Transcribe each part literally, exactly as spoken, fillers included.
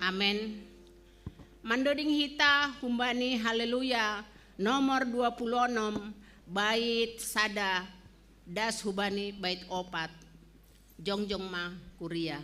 Amen. Mandoding hita humbani Haleluya nomor dua puluh enam, bait sada das hubani bait opat. Jongjong ma kuria.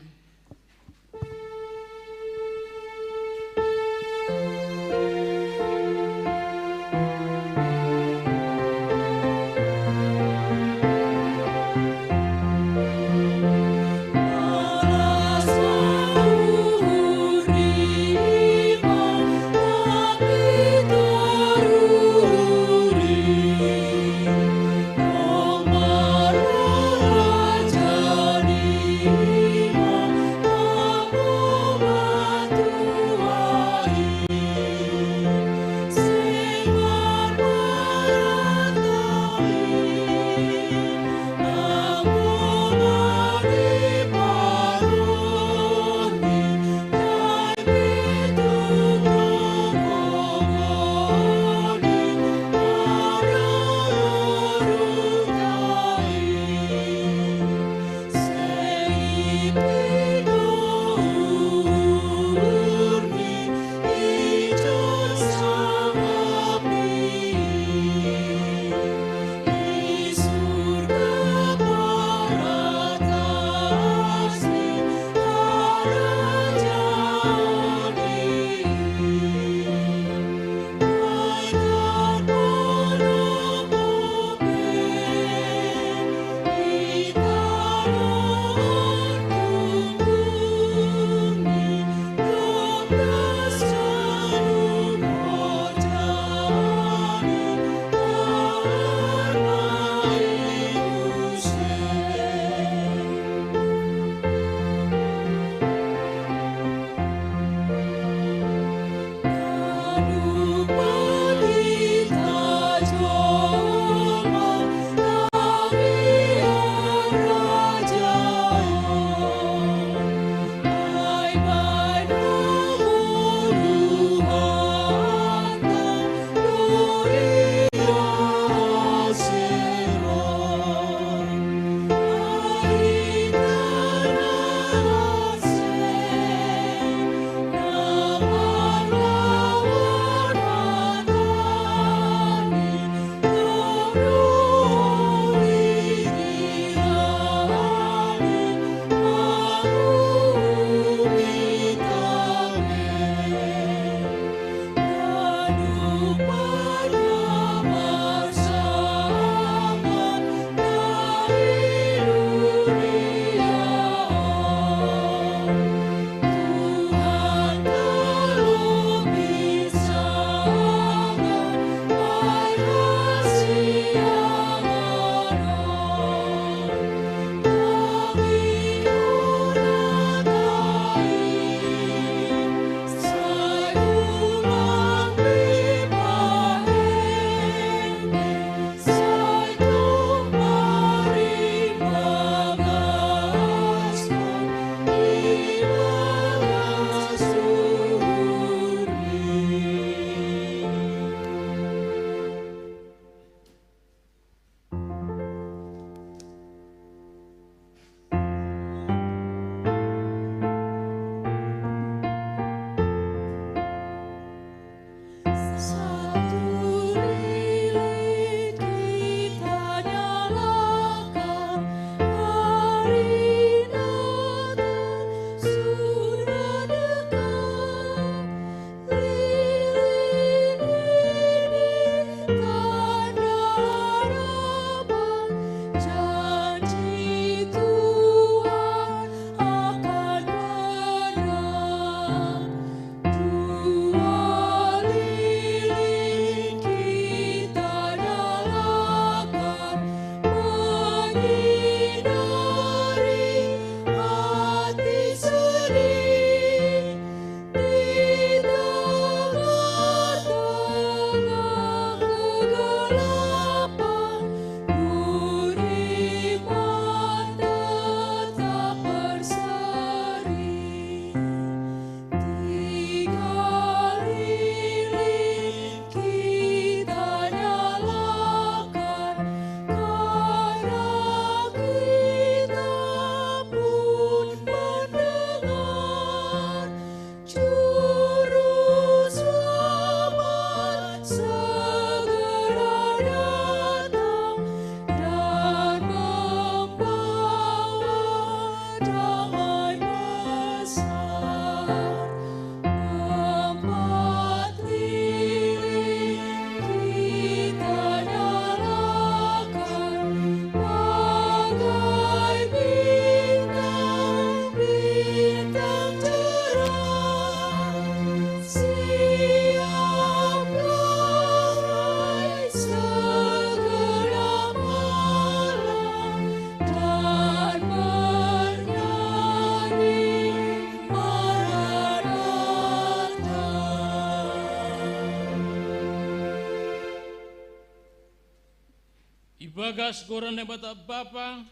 Bagas goran Naibata Bapa,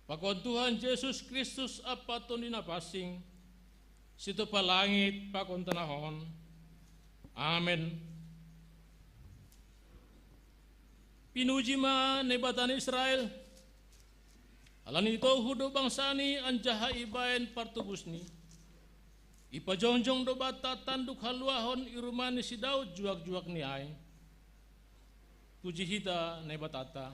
pakon Tuhan Jesus Kristus Amanta Tonduy Napansing, situpa langit pakon tanoh on. Amen. Pinuji ma Naibata ni Israel, halani itohur do bangsani anjaha ibahen partubusni. Ipajongjong do banta tanduk haluahon i rumah ni si Daud juak-juakni ai. Puji hita Naibatanta.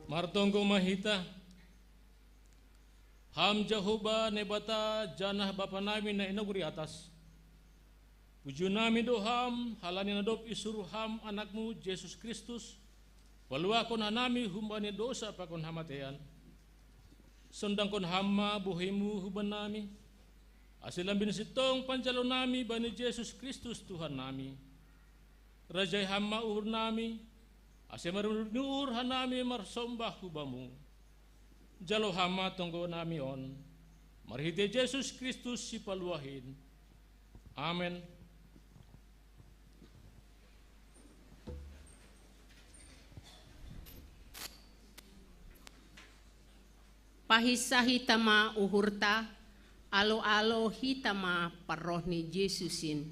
Martonggo ma hita. Ham Jahowa Naibata janah Bapa nami na i nagori atas. Pujion nami do Ham, halani na dob isuruh Ham Anak-Mu Jesus Kristus, paluahkon hanami humbani dosa pakon hamateian. Sondangkon Ham ma bohi-Mu huban nami, ase lambin sintong panjalo nami bani Jesus Kristus Tuhan nami. Rajai Ham ma uhur nami, ase marundut ni uhur hanami marsombah hu Bamu. Jalo Ham ma tonggo nami on, marhitei Jesus Kristus Sipaluah in. Amen. Pahinsah hita ma uhurta, alo-alo hita ma parroh ni Jesus in.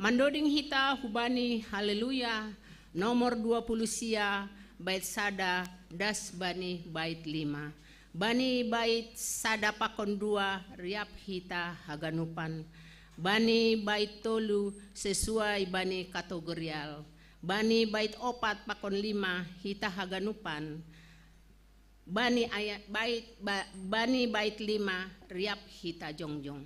Mandoding hita hubani Haleluya nomor dua puluh sia, bait sada das bani bait lima. Bani bait sada pakon dua riap hita haganupan. Bani bait tolu sesuai bani kategorial. Bani bait opat pakon lima hita haganupan. Bani ayat bait ba, bani bait lima riap hita jongjong.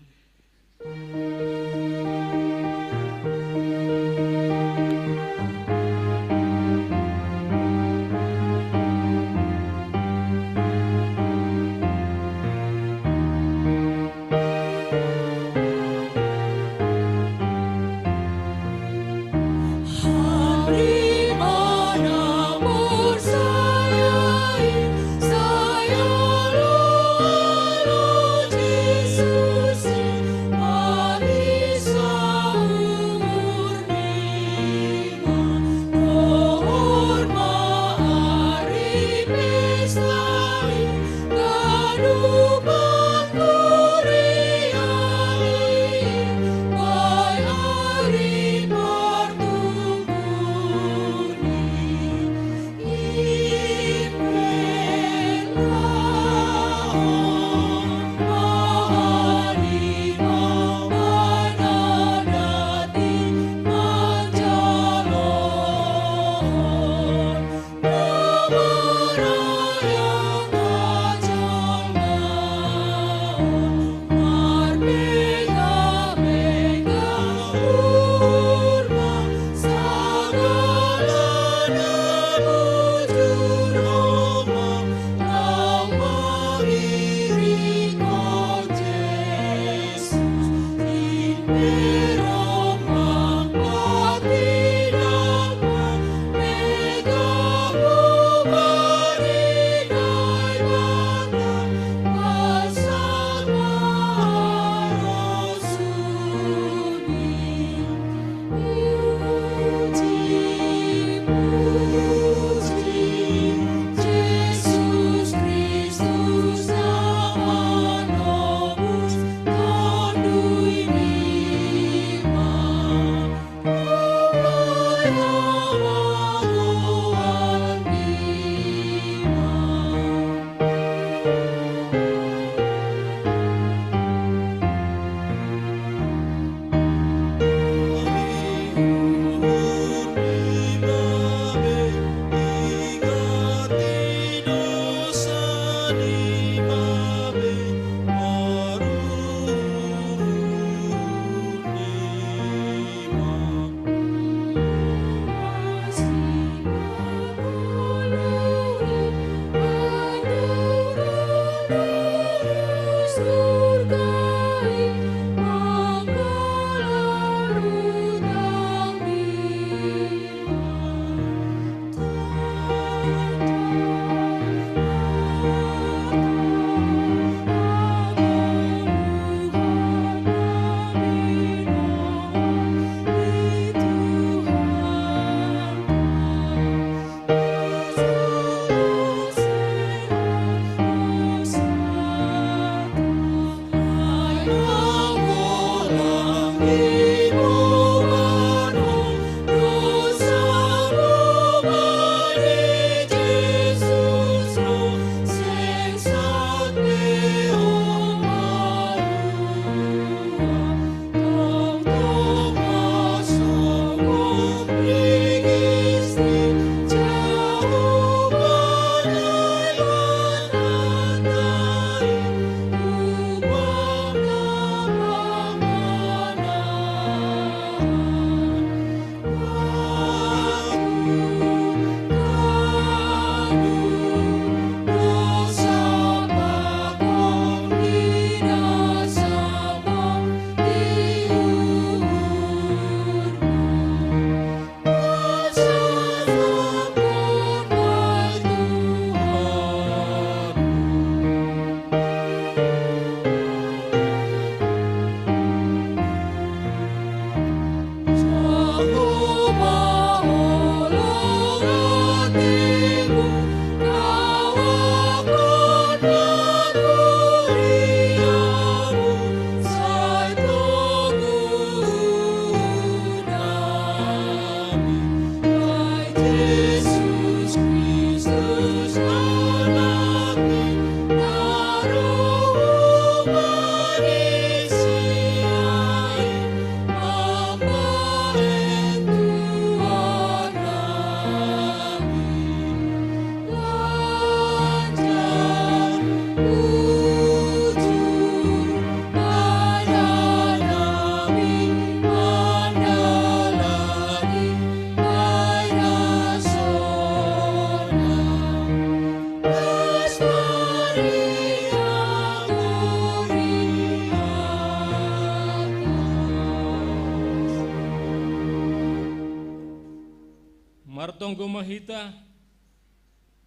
Martonggo ma hita,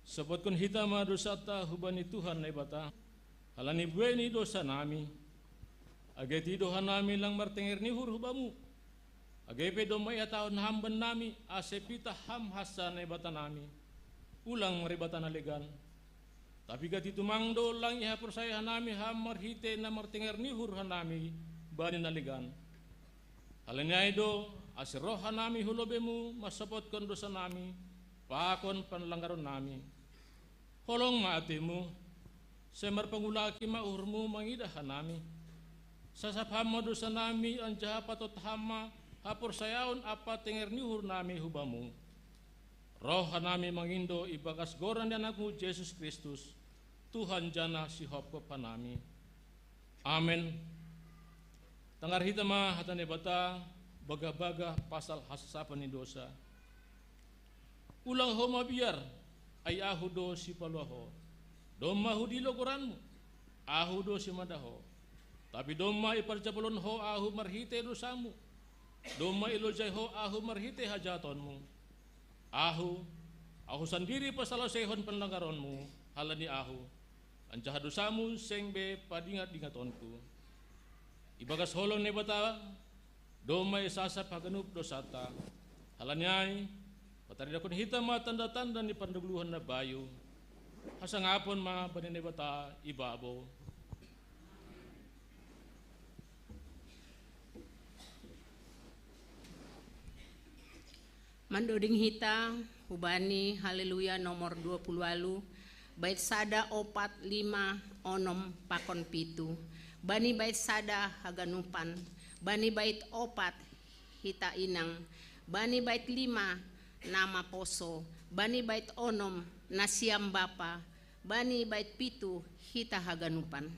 sopotkon hita ma dosanta hubani Tuhan Naibata, halani buei ni dosa nami, age tido hanami lang martenger ni uhur hu Bamu. Age pe domma ihatahon Ham bannami, ase pitah Ham hansa Naibata nami, ulang maribata na legan. Tapi gati tumang do lang ihaporsaya hanami Ham marhite na martenger ni uhur hanami bani na legan. Halani ai do, ase roh hanami hu lobeiMu mansopotkon dosa nami pakon panlanggaron nami. Holong ma ateiMu, sai marpangulaki ma uhurMu mangidah hanami. Sasap Ham ma dosa nami, anjaha patot Ham ma haporsayaon ampa tenger ni uhur nami hu Bamu. Roh hanami mangindo ibagas goran ni AnakMu Jesus Kristus, Tuhan janah sihopgop hanami. Amen. Tangar hita ma hata Naibata, bagah-bagah pasal hasasapan ni dosa. Ulang ho mabiar, ai Ahu do sipalua ho. Domma hudilo goranMu, Ahu do simada ho. Tapi domma iparjabolon ho Ahu marhitei dosaMu, domma ilojai ho Ahu marhitei hajahatonMu. Ahu, Ahu sandiri pasalaseihon panlanggaronMu, halani Ahu, anjaha dosaMu seng be padingat-dingatonku. Ibagas holong Naibata, domma isasap haganup dosanta. Halani ai, pataridahkon hita ma tanda-tanda ni parnaguluhan na bayu. Hasangapon ma bani Naibata ibabo. Mandoding hita hubani Haleluya nomor dua puluh walu, bait sada, opat, lima, onom, pakon pitu. Bani bait sada haganupan, bani bait opat hita inang, bani bait lima na maposo, bani bait onom nasiam bapa, bani bait pitu hita haganupan.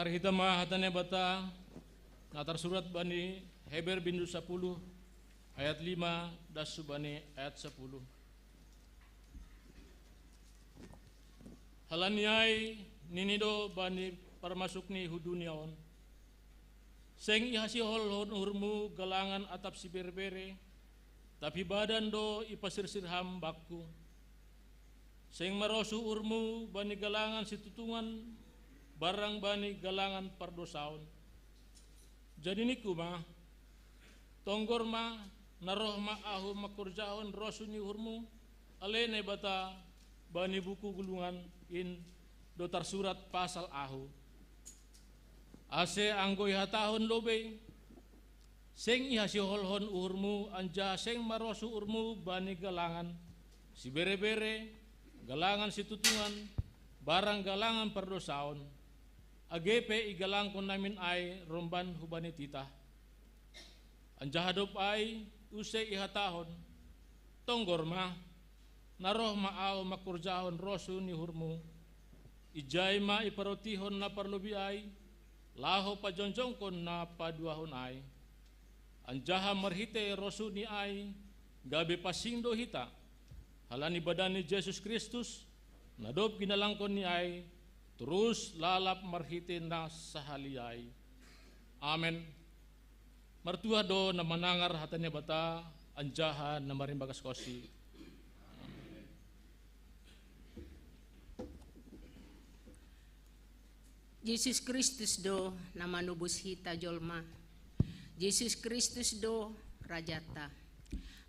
Hita ma hata ni Naibata na tarsurat bani Heber bindu sapuluh ayat lima das hubani ayat sapuluh. Halani ai nini do bani parmasuk ni hu dunia on: Seng ihasiholhon uhurmu galangan atap siberebere, tapi badan do ipasirsir Ham bangku. Seng marosu uhurmu bani galangan situtungan barang bani galangan pardosaon. Jadi ningku ma: Tonggor ma, na roh ma Ahu mangkorjahon rosu ni uhurmu, ale Naibata, bani buku gulungan in do tarsurat pasal Ahu. Ase anggo ihatahon lobei: Seng ihasiholhon uhurmu anjaha seng marosu uhurmu bani galangan siberebere, galangan situtungan, barang galangan pardosaon, age pe igalangkon namin ai romban hubani titah. Anjaha dob ai use ihatahon: Tonggor ma, na roh ma Ahu mangkorjahon rosu ni uhurmu, ijai ma iparotihon na parlobei ai, laho pajongjongkon na paduahon ai. Anjaha marhitei rosu ni ai gabe pansing do hita, halani badan ni Jesus Kristus, na dob ginalangkon ni ai, torus lalap marhitei na sahali ai. Amen. Martuah do na manangar hata ni Naibata anjaha na marimbagaskonsi. Jesus Kristus do na manobus hita jolma. Jesus Kristus do Rajanta.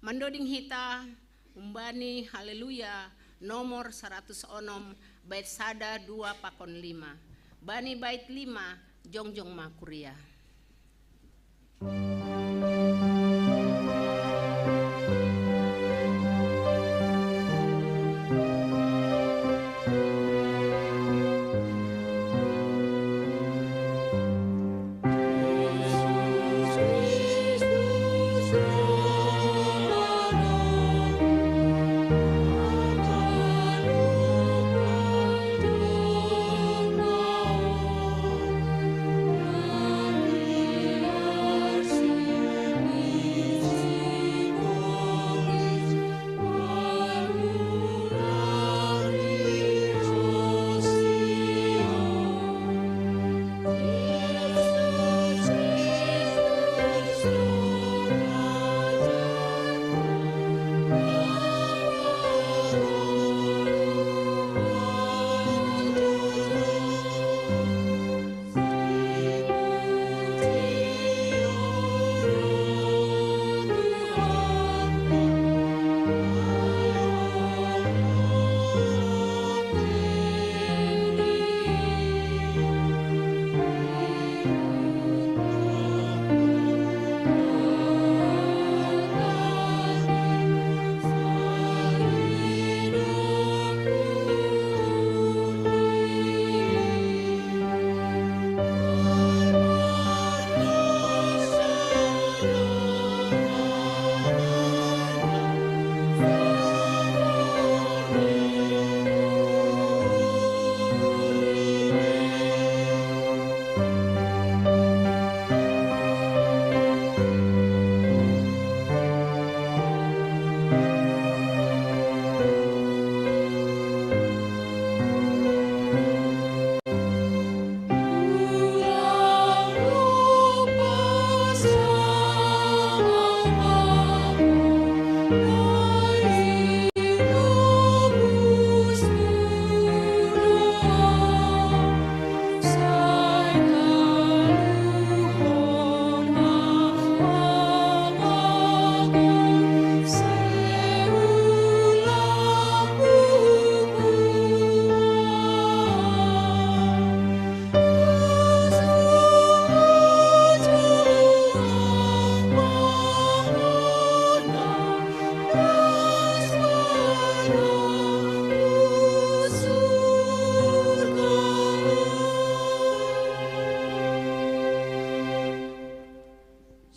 Mandoding hita umbani Haleluya nomor saratus onom, bait sada, dua pakon lima. Bani bait lima, jongjong ma kuria.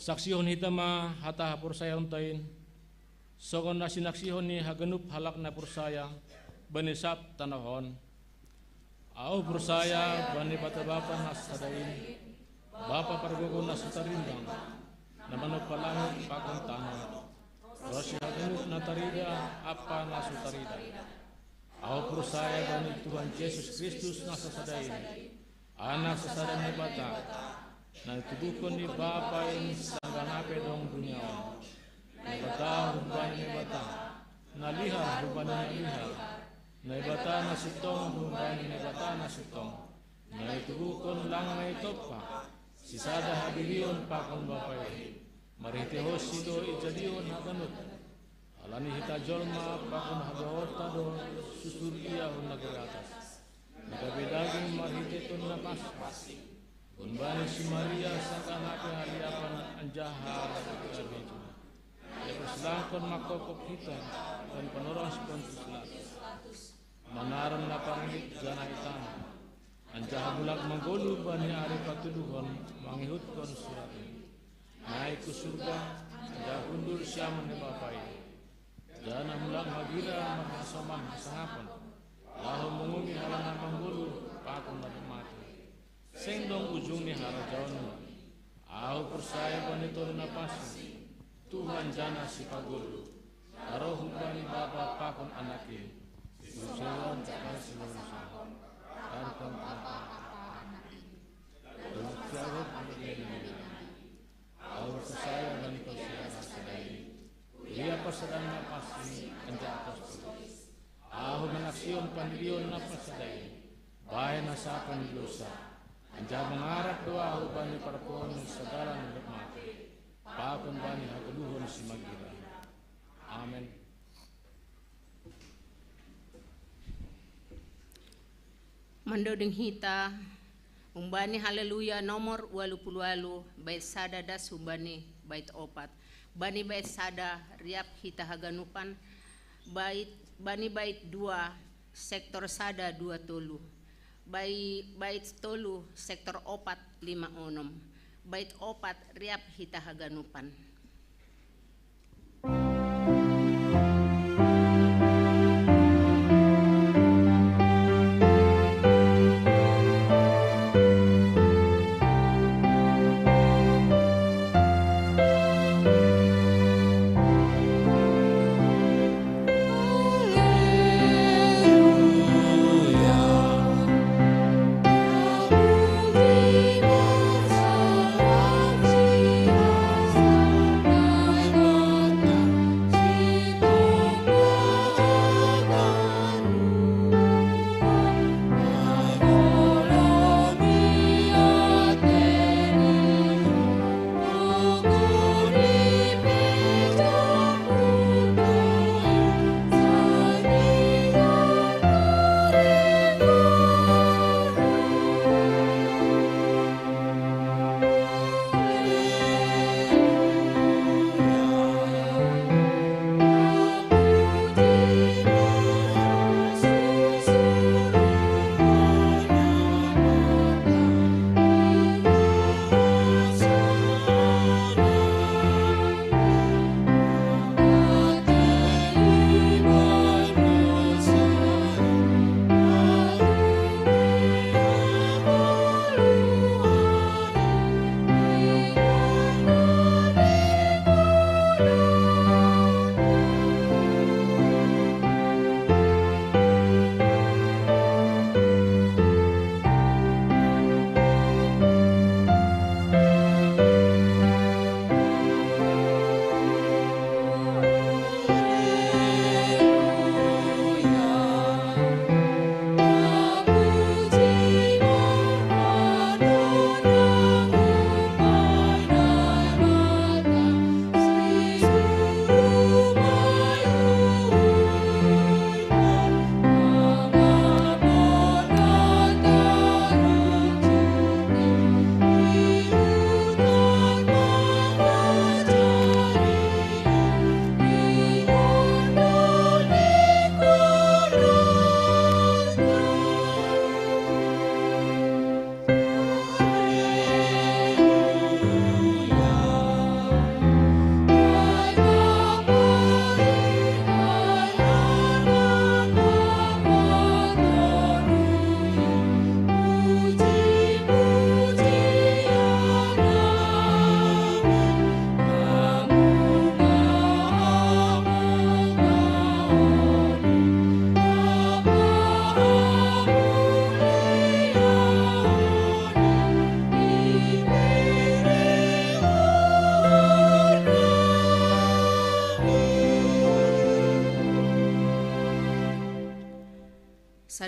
Saksihon hita ma hata haporsayaonta in, songon na sinaksihon ni haganup halak na porsaya bani sab tanoh on. Au porsaya bani Debata Bapa na sasada i, Bapa pargogo na so tarimbang, na manoppa langit pakon tano, ro si haganup na tarida ampa na so tarida. Au porsaya bani Tuhan Jesus Kristus na sasada i, Anak sasada ni Debata, na nitubuhkon ni Bapa i sanggan ape dong dunia on. Naibata humbani Naibata, na lihar humbani na lihar, Naibata na sintong humbani Naibata na sintong, na nitubuhkon lang na itompa, sisada hadirion pakon Bapa i, marhitehonsi do ijadion haganup. Alani hita jolma pakon hagogoonta do susur Ia hu nagori atas, na gabe daging marhitehon na pansing, humbani si Maria sangkan ape haliapan anjaha gabe jina. Ia persilangkon mangkopkop hita bani panorang si Pontius Pilatus, manaron na parngit janah itangih, anjaha mulak manggoluh bani ari patuluhon mangihuthon surat i. Naik hu surga, anjaha hundul siamun ni Bapa i. Janah mulak magira marhasoman hasangapon, laho manguhumi halak na manggoluh pakon na dob mate. Seng dong ujung ni harajaonNi. Au porsaya bani Tondi Na Pansing, Tuhan janah Sipagoluh, na ro humbani Bapa pakon Anak i, si huseon takasi manusia, pakon Bapa pakon Anak i. Dob siamun ni Nabi-nabi, au porsaya bani Eklesia na sasada i, huria parsadaan na pansing anjaha apostolis. Au manaksihon pandirion na pansada i, bahen hasapan ni dousa, anjaha mangarap do au bani parpooan ni sagala na dob mate, pakon bani hagoluhon simagira. Amen. Mandoding hita humbani Haleluya nomor ualuh puluh ualuh, bait sada das humbani bait opat. Bani bait sada riap hita haganupan, bait, bani bait dua sektor sada dua tolu, bai-, bait tolu sektor opat lima onom, bait opat riap hita haganupan.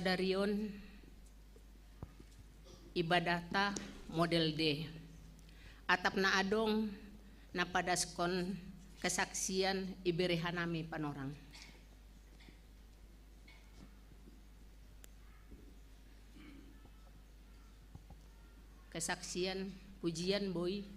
Darion, ibadahta model D. Atap na adong na padaskon kesaksian ibere hanami panorang. Kesaksian pujian boi.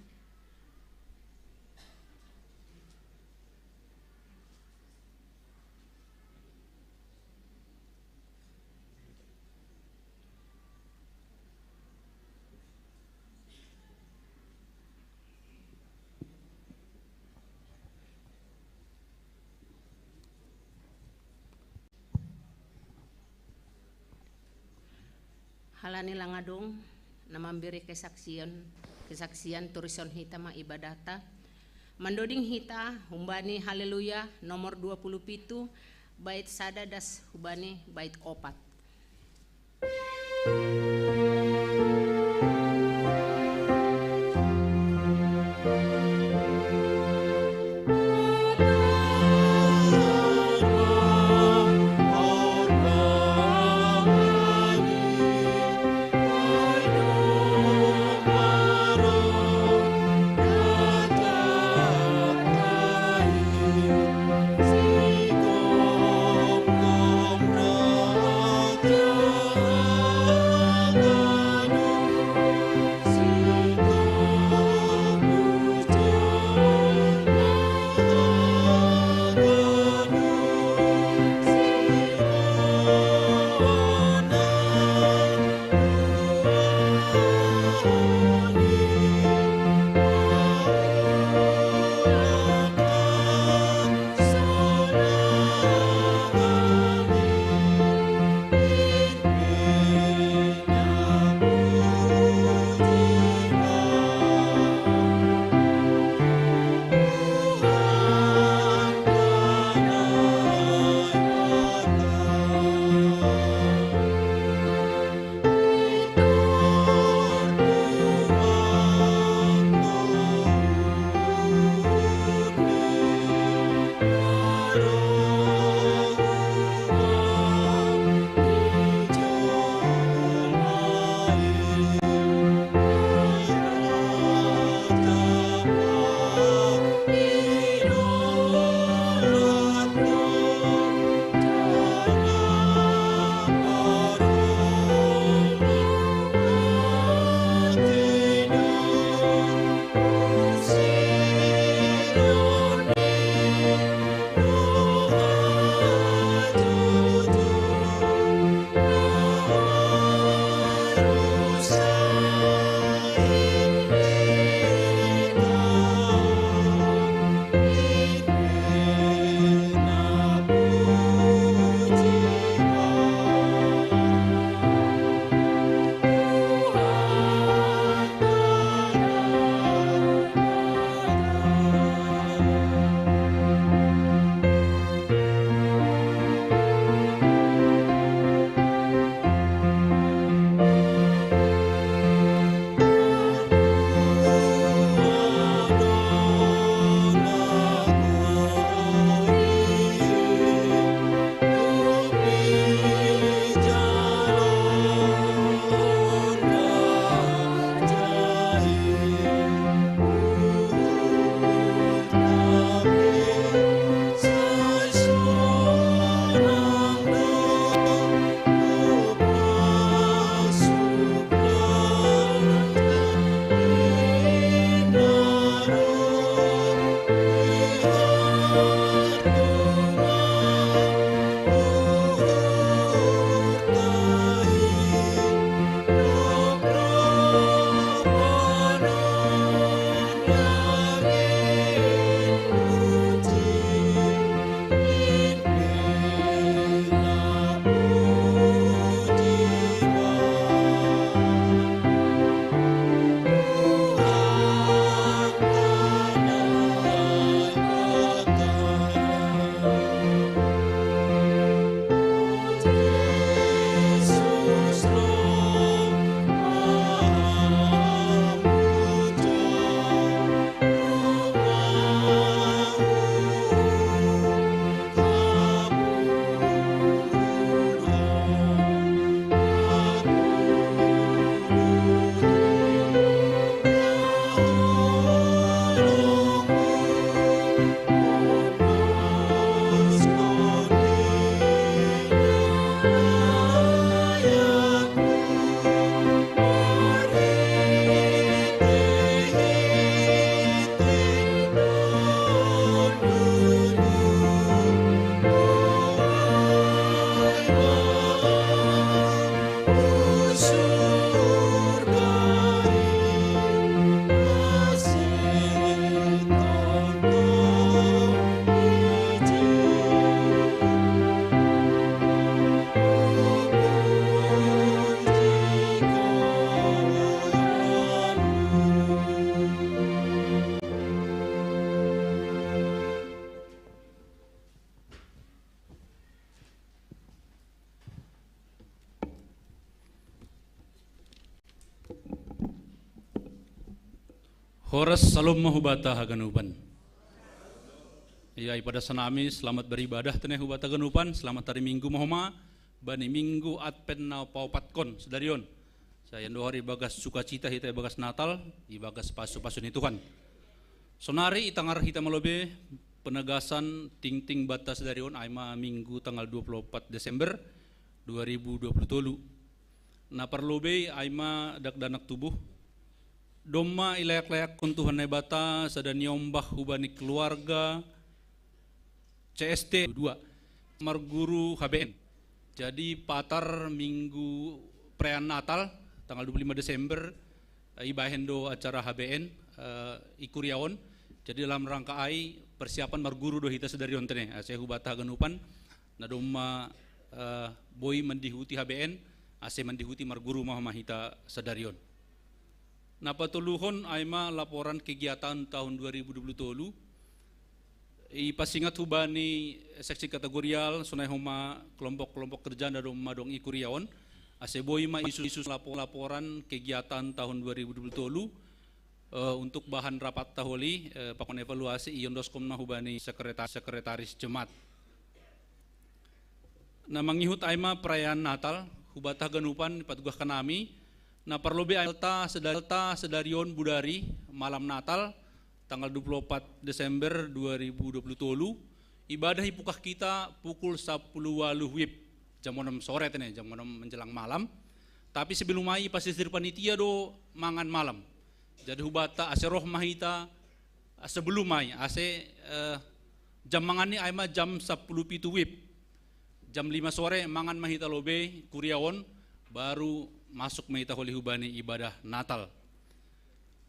Halani langadong na mambere kesaksian, kesaksian turison hita ma ibadahta. Mandoding hita humbani Haleluya nomor dua puluh pitu, bait sada das humbani bait opat. Horas, salom ma hubata haganupan. Ia, ipadas hanami selamat beribadah tene hubata haganupan, selamat hari Minggu ma homa, bani Minggu Advent na paopatkon sadari on. Sai andor ibagas sukacita hita ibagas Natal, ibagas pasu-pasu ni Tuhan. Sonari itangar hita malo be penegasan tingting banta sadari on, ai ma Minggu tanggal dua puluh opat Desember dua ribu dua puluh tolu. Na parlobei ai ma dakdanak tubuh, domma ilayak-layakkon Tuhan Naibata sada ni ombah hubani keluarga C S T dua, marguru H B N. Jadi patar Minggu perayaan Natal, tanggal dua puluh lima Desember, eh, ibahen do acara H B N, eh, i kuria on. Jadi dalam rangka ai persiapan marguru do hita sadari on tene, ase hubata haganupan na domma, eh, boi mandihuti H B N, ase mandihuti marguru ma homa hita sadari on. Na patoluhon ai ma laporan kegiatan tahun dua ribu dua puluh tolu. Ipasingat hubani seksi kategorial, sonai homa kelompok-kelompok kerja na domma adong i kuria on, ase boi ma isu-isu lapo-, laporan kegiatan tahun dua ribu dua puluh tolu, eh, untuk bahan rapatta holi, eh, pakon evaluasi, iondoskon ma hubani sekreta-, sekretaris jemaat. Na mangihut ai ma perayaan Natal, hubata haganupan ipatugah hanami, na parlobei ai ma Natal sadari on budari malam Natal, tanggal dua puluh opat Desember dua ribu dua puluh tolu, ibadah ipukah hita pukul sapuluh waluh wib, jam onom sore tene, jam onom menjelang malam. Tapi sebelum ai ipasirsir panitia do mangan malam. Jadi hubata ase roh ma hita, eh, sebelum ai, ase, eh, jam mangan ni ai ma jam sapuluh pitu wib. Jam lima sore mangan ma hita lobei kuria on, baru masuk ma hita holi hubani ibadah Natal.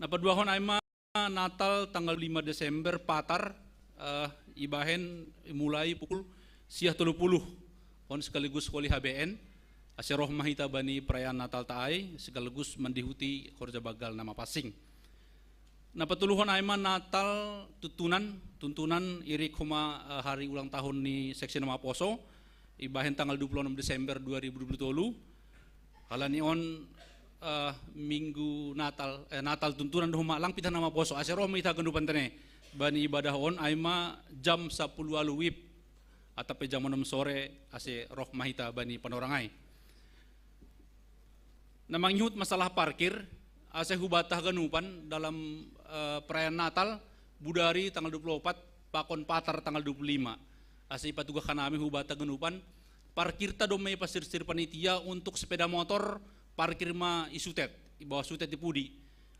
Na paduahon ai ma Natal tanggal lima Desember patar, eh, ibahen mulai pukul sia tolu puluh. On sekaligus holi H B N, ase roh ma hita bani perayaan Natalta ai, sekaligus mandihuti horja banggal na mapansing. Na patoluhon ai ma Natal tuntunan, tuntunan irik homa, eh, hari ulang tahun ni seksi na maposo, ibahen tanggal dua puluh enam Desember dua ribu dua puluh tolu, halani on, eh, Minggu Natal, eh, Natal tuntunan do homa lang pitah na maposo, ase roh ma hita haganupan tene. Bani ibadah on ai ma jam sapuluh waluh wib, atap pe jam onom sore, ase roh ma hita bani panorang ai. Na mangihut masalah parkir, ase hubata haganupan dalam, eh, perayaan Natal, budari tanggal dua puluh opat, pakon patar tanggal dua puluh lima. Ase ipatugah hanami hubata haganupan, parkirta domma ipasirsir panitia untuk sepeda motor, parkir ma i sutet, i bawah sutet i pudi.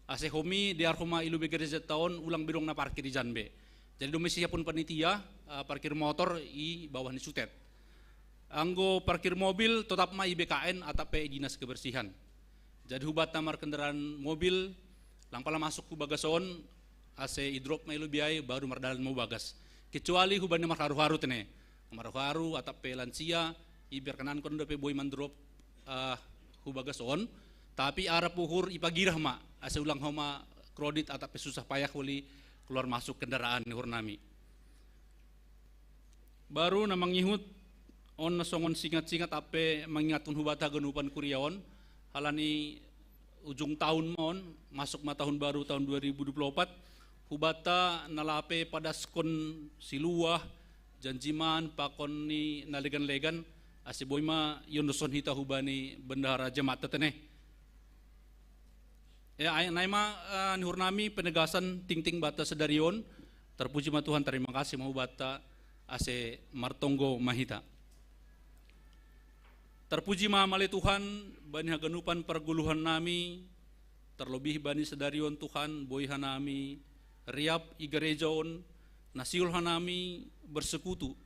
Ase homa i dear homa i lobei gerejanta on, ulang be adong na parkir ijan be. Jadi domma isiapkon panitia, eh, parkir motor i bawah ni sutet. Anggo parkir mobil, totap ma i B K N atap pe i dinas kebersihan. Jadi hubata markendaraan mobil, lang pala masuk hu bagas on, ase i-drop ma i lobei ai, baru mardalan ma hu bagas. Kecuali hubani marharu-haru tene. Marharu-haru atap pe lansia, iberkenankon dope boi man-drop, eh, hu bagas on, tapi arap uhur ipagirah ma, ase ulang homa krodit atap pe susah payah holi keluar masuk kendaraan ni uhurnami. Baru na mangihut, on na songon singat-singat atap pe mangingatkon hubata haganupan kuria on, halani ujung tahun ma on, masuk ma tahun baru tahun dua ribu dua puluh opat, hubata na lape padaskon siluah, janjiman, pakon ni na legan-legan, ase boi ma iondoskon hita hubani bendahara jemaatta tene. Ya, ai, nai ma, eh, ni uhurnami penegasan tingting banta sadari on. Terpuji ma Tuhan, terima kasih ma hubanta, ase martonggo ma hita. Terpuji ma ale Tuhan, bani haganupan pargoluhannami, terlebih bani sadari on Tuhan, boi hanami riap i gereja on, na sihol hanami bersekutu,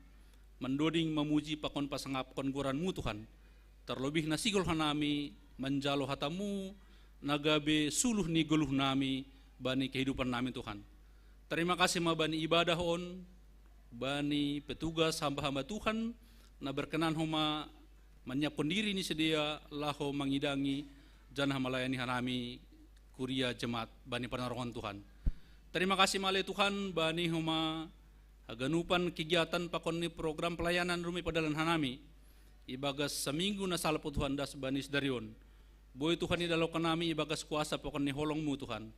mandoding mamuji pakon pasangapkon goranMu Tuhan. Terlebih na sihol hanami manjalo hataMu, na gabe suluh ni goluhnami bani kehidupannami Tuhan. Terima kasih ma bani ibadah on, bani petugas hamba-hamba Tuhan, na berkenan homa manyiapkon diri ni sidea laho mangidangi janah malayani hanami kuria jemaat bani panorang on Tuhan. Terima kasih ma ale Tuhan, bani homa haganupan kegiatan pakon ni program pelayanan na dumai padalan hanami ibagas saminggu na salpu Tuhan das bani sadari on. Boi Tuhan idalok hanami ibagas kuasa pakon ni holong-Mu Tuhan.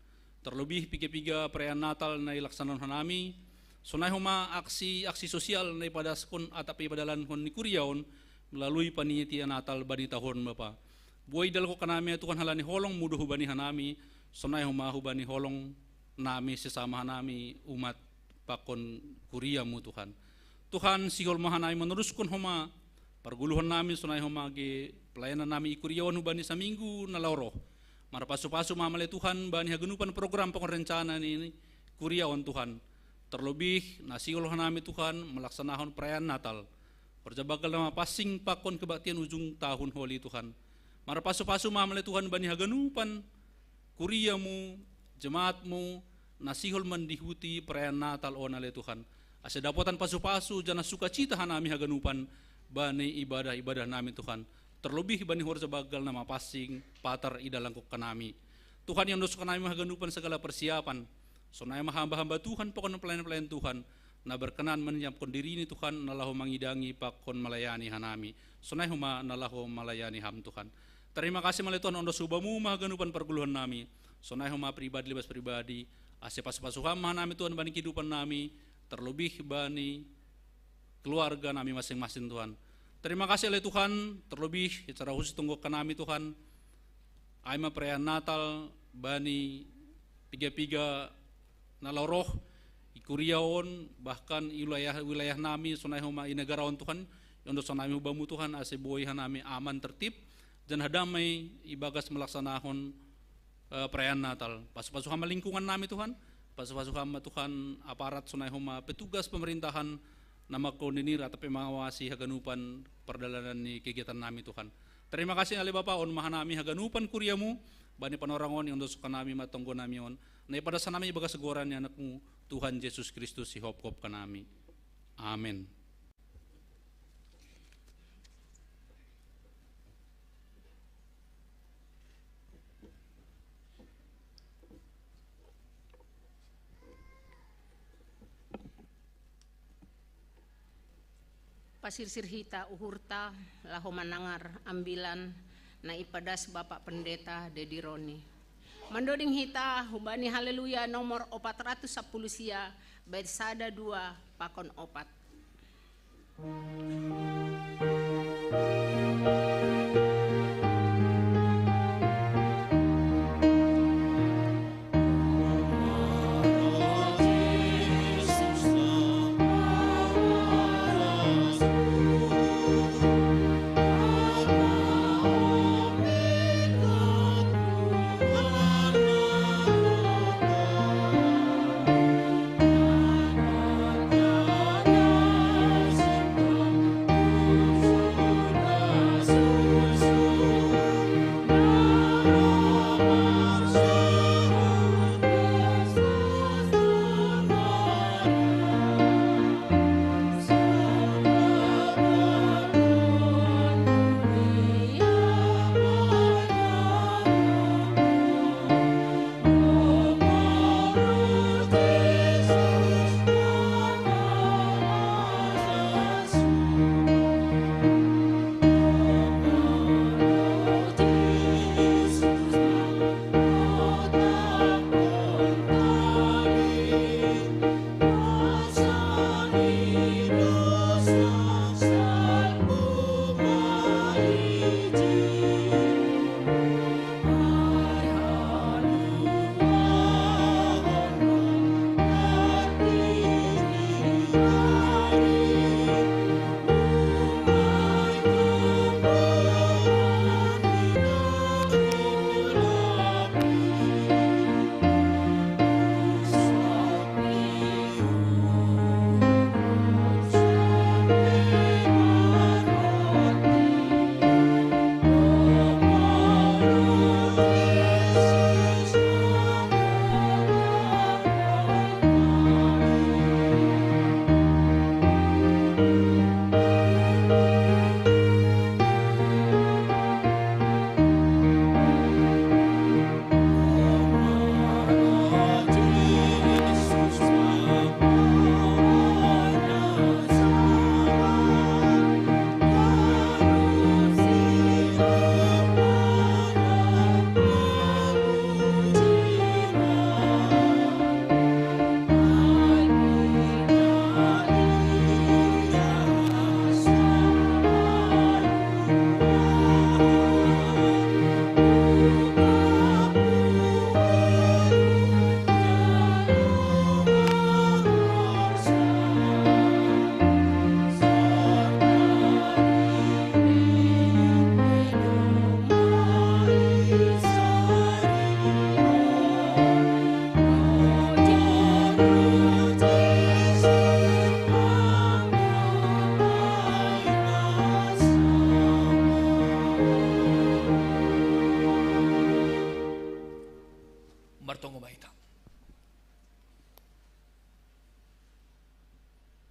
Terlebih piga-piga perayaan Natal na ilaksanahon hanami, sonai homa aksi-aksi sosial na ipadaskon atap ipadalanhon ni kuria on melalui panitia Natal bani taon on, Bapa. Boi dalangkok hanami, Tuhan, halani holongmu do hubani hanami, sonai homa hubani holong nami sesama hanami umat pakon kuriamu, Tuhan. Tuhan, sihol ma hanami manoruskon homa pargoluhan nami, sonai homa age pelayanan nami i kuria on hubani saminggu na laho roh. Marpasu-pasu ma ale Tuhan bani haganupan program pakon rencana ni kuria on, Tuhan. Terlebih na sihol hanami, Tuhan, malaksanahon perayaan Natal. Horja banggal na mapansing pakon kebaktian ujung tahun holi, Tuhan. Marpasu-pasu ma ale Tuhan bani haganupan kuriamu, jemaatmu, na sihol mandihuti perayaan Natal on ale Tuhan. Ase dapotan pasu-pasu janah sukacita hanami haganupan bani ibadah-ibadah nami, Tuhan. Terlebih bani horja banggal na mapansing patar idalangkok hanami. Tuhan, iondoskon hanami haganupan segala persiapan. Sonai ma hamba-hamba Tuhan pakon pelayan-pelayan Tuhan na berkenan menyiapkan dirini, Tuhan, na laho mangidangi pakon melayani hanami. Sonai homa na laho melayani Ham, Tuhan. Terima kasih ma ale Tuhan, ondos hubamu ma haganupan pargoluhan nami. Sonai homa pribadi lepas pribadi. Ase pasu-pasu Ham ma hanami, Tuhan, bani kehidupan nami, terlebih bani keluarga nami masing-masing, Tuhan. Terima kasih ale Tuhan, terlebih secara khusus tonggohon hanami, Tuhan. Ai ma perayaan Natal bani piga-piga na laho roh i kuria on, bahkan i wilayah, wilayah nami, sonai homa i negara on, Tuhan. Iondoskon hanami hubamu, Tuhan, ase boi hanami aman, tertib, janah damai ibagas malaksanahon eh, perayaan Natal. Pasu-pasu Ham ma lingkungan nami, Tuhan. Pasu-pasu Ham ma, Tuhan, aparat, sonai homa petugas pemerintahan na mangkoordinir atap pe mangawasi haganupan pardalanan ni kegiatan nami, Tuhan. Terima kasih ale Bapa, on ma hanami haganupan kuriamu bani panorang on, iondoskon hanami ma tonggo nami on, na ipadas hanami ibagas goran ni Anakmu, Tuhan Jesus Kristus, sihopkop hanami. Amen. Pasirsir hita uhurta laho manangar ambilan na ipadas Bapak Pendeta Dedi Roni. Mandoding hita hubani Haleluya nomor opat ratus sapuluh sia, bait sada, dua, pakon opat. Martonggo ma hita.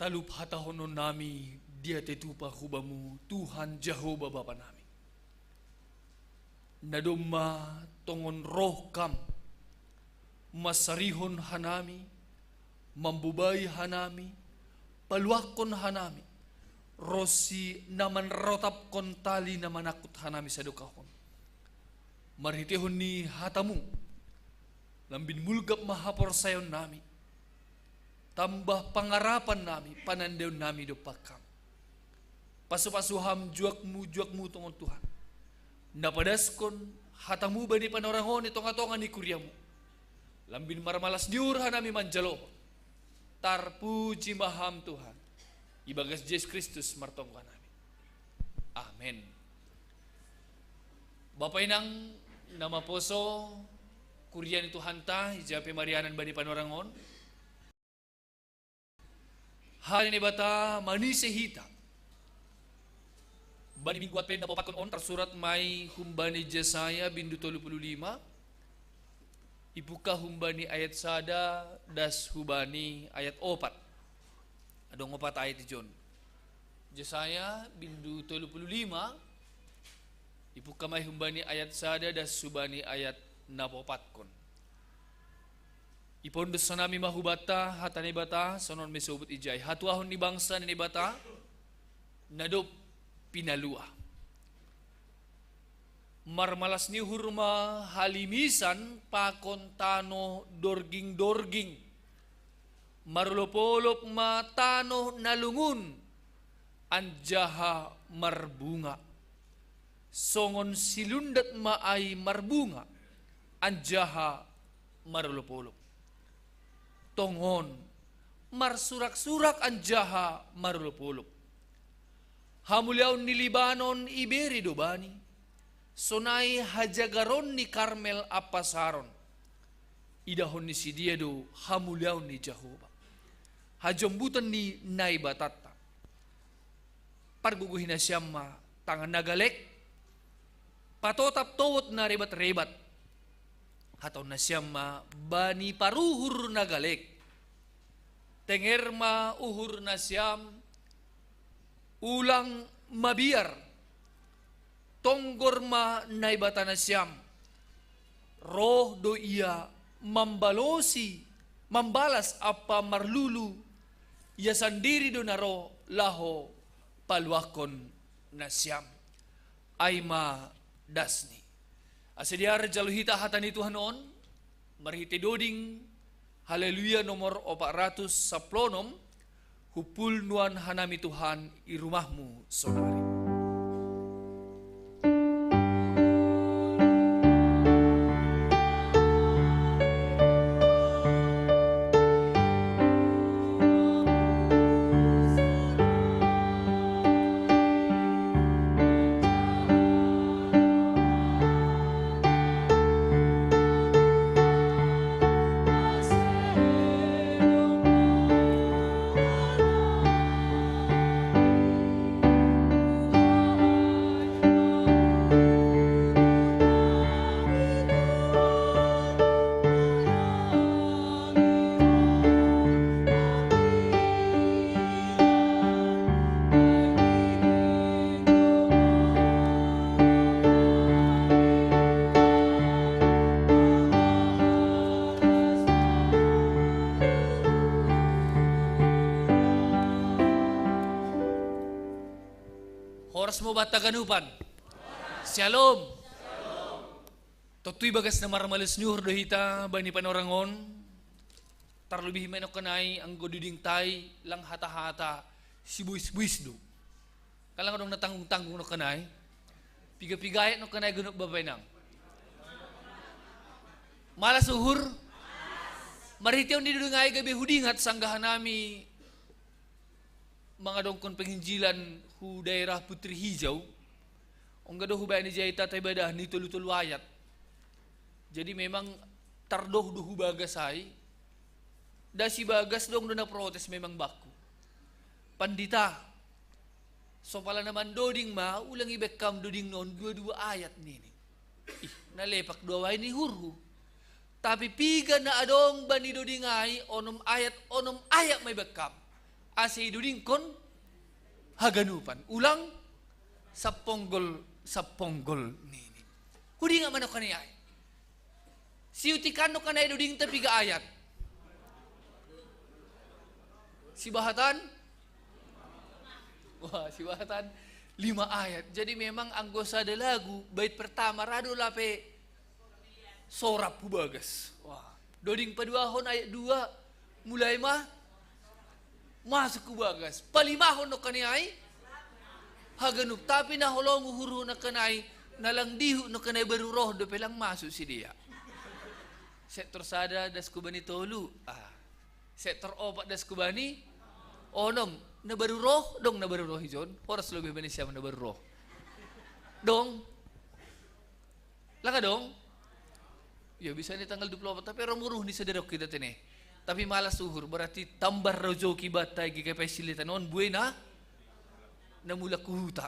Talup hatahonon nami diatei tupa hu Bamu, Tuhan Jahowa Bapa nami. Na domma tongon roh Kam, mansarihon hanami, mambobai hanami, paluahkon hanami, ronsi na manrotapkon tali na manangkut hanami sadokahon. Marhiteihon ni hataMu, lambin mulgap ma haporsayaon nami, tambah pangarapan nami, panandaion nami dompak Kam. Pasupasu Ham juakMu, juakMu tongon Tuhan, na padaskon hataMu bani panorang on i tongatonga ni kuriaMu. Lambin marmalas ni uhur hanami manjalohon. Tarpuji ma Ham Tuhan. Ibagas Jesus Kristus martonggo hanami. Amen. Bapa inang na maposo, kuria ni Tuhanta, ija pe marianan bani panorang on. Hata ni Debata manise hita. Bani minggu Advent na paopatkon on tarsurat ma i humbani Jesaya bindu tolu pulu lima, ipungka humbani ayat sada das hubani ayat opat. Adong opat ayat ijon. Jesaya bindu tolu pulu lima, ipungka ma i humbani ayat sada das hubani ayat na paopatkon. Ipondos hanami ma hubanta hata ni Debata, songon mesobut ijai. Hatuahon ni bangsa ni Debata, na dob pinalua. Marmalas ni uhur ma halimisan pakon tano dorging-dorging. Marolop-olop ma tano na lungun, anjaha marbunga. Songon silundat ma ai marbunga, anjaha marolop-olop. Tongon, marsurak-surak anjaha marolop-olop. Hamuliaon ni Libanon ibere do bani, sonai hajagaron ni Karmel ampa Saron. Idahon ni sidea do hamuliaon ni Jahowa, hajombutan ni Naibatanta. Pargogohi nasiam ma tangan na galek, patotap towot na rebat-rebat. Hatahon nasiam ma bani paruhur na galek. Tenger ma uhur nasiam, ulang mabiar. Tonggor ma Naibata nasiam. Roh do Ia mambalosi, mambalas ampa marlulu. Ia sandiri do na ro laho paluahkon nasiam. Ai ma dasni. Asa diar jalo hita hata ni Tuhan on, marhite doding Haleluya nomor opat ratus sampulu onom, humpul nuan hanami Tuhan i rumahMu sonari. Horas ma banta haganupan. Syalom. Tontu ibagas na marmalas ni uhur do hita bani panorang on. Tarlumobi ma nangkin ai anggo dodingta i lang hata-hata sibuis-buis do. Kan lang adong na tanggung-tanggung nangkin ai. Piga-piga ayat nangkin ai ganup bapa inang. Malas uhur. Marhite on didoding ai gabe hudingat sanggah hanami mangadongkon penginjilan hu daerah Putri Hijau. Ongga do hubaen ijai tata ibadah ni tolu-tolu ayat. Jadi memang tardoh do hubagas ai. Nda sibagas dong do na protes memang bangku. Pandita, so pala na mandoding ma, ulang ibaen kam doding non dua-dua ayat nini. Ih, na lepak do au ai ni uhurhu. Tapi piga na adong bani doding ai, onom ayat, onom ayat ma ibekkam. Ase idodingkon haganupan. Ulang saponggol, saponggol nini. Hudingat ma nangkin ai. Siutikon nangkin ai dodingta piga ayat. Sibahatan? Wah, sibahatan lima ayat. Jadi memang anggo sada lagu, bait pertama ra do lape sorap hu bagas. Wah, doding paduahon ayat dua, mulai ma masuk hu bagas. Palimahon nangkin ai haganup, tapi na holong uhurhu nangkin ai, na lang dihut nangkin ai baru roh dope lang masuk sidea. Sektor sada das hu bani tolu. Ah. Sektor opat das hu bani onom. Na baru roh, dong na baru roh ijon. Horas lobi bani siam na baru roh. Dong. Lang adong? Ya, bisa ni tanggal dua puluh opat, tapi ro muruh ni sada rok hita tene. Tapi malas uhur, berarti tambah rojoki banta i G K P S Silitan on, buena na mulak hu huta.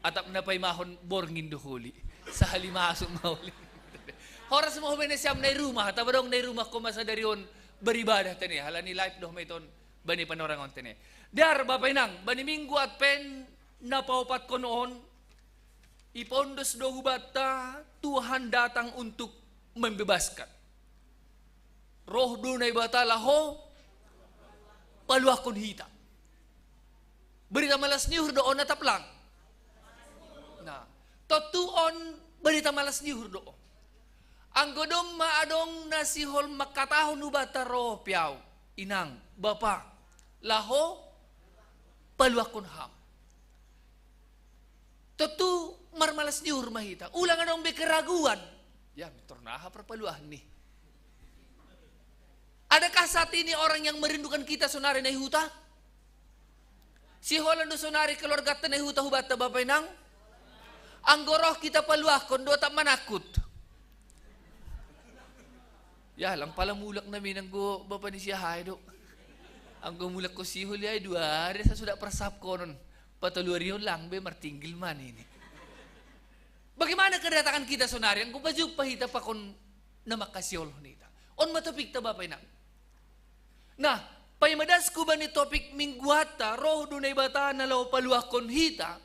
Atap na paimahon borngin do holi. Sahali masuk ma holi. Horas ma hu bani siam na i rumah, atap adong na i rumah ho ma sadari on beribadah tene. Halani live do ma iton bani panorang on tene. Dear Bapa Inang, bani Minggu Advent na paopatkon on, ipondos do hubanta Tuhan datang untuk membebaskan. Roh do Naibata laho paluahkon hita. Berita malas ni uhur do on atap lang? Nah, tontu on berita malas ni uhur do on. Anggo domma adong na sihol mangkatahon hubanta ro pe au, inang, bapa, laho paluahkon ham. Tontu marmalas ni uhur ma hita. Ulang adong be keraguan. Ya, mintor naha parpaluahan ni. Adakah saat ini orang yang merindukan kita sonari na i huta? Siholan do sonari keluarganta na i huta hubanta Bapa Inang? Anggo roh hita paluahkon do atap manangkut? Ya, lang pala mulak nami nanggo bapa ni si aha i do. Anggo mulak ho sihol i ai dua ari sa suda parsahapkonon. Patolu ari on lang be martinggil ma nini. Bagaimana kedatangan kita sonari? Anggo pajumpa hita pakon na mangkasiolhon hita. On ma topikta Bapa Inang. Nah, paima das hu bani topik mingguanta, roh do Naibata na laho paluahkon hita,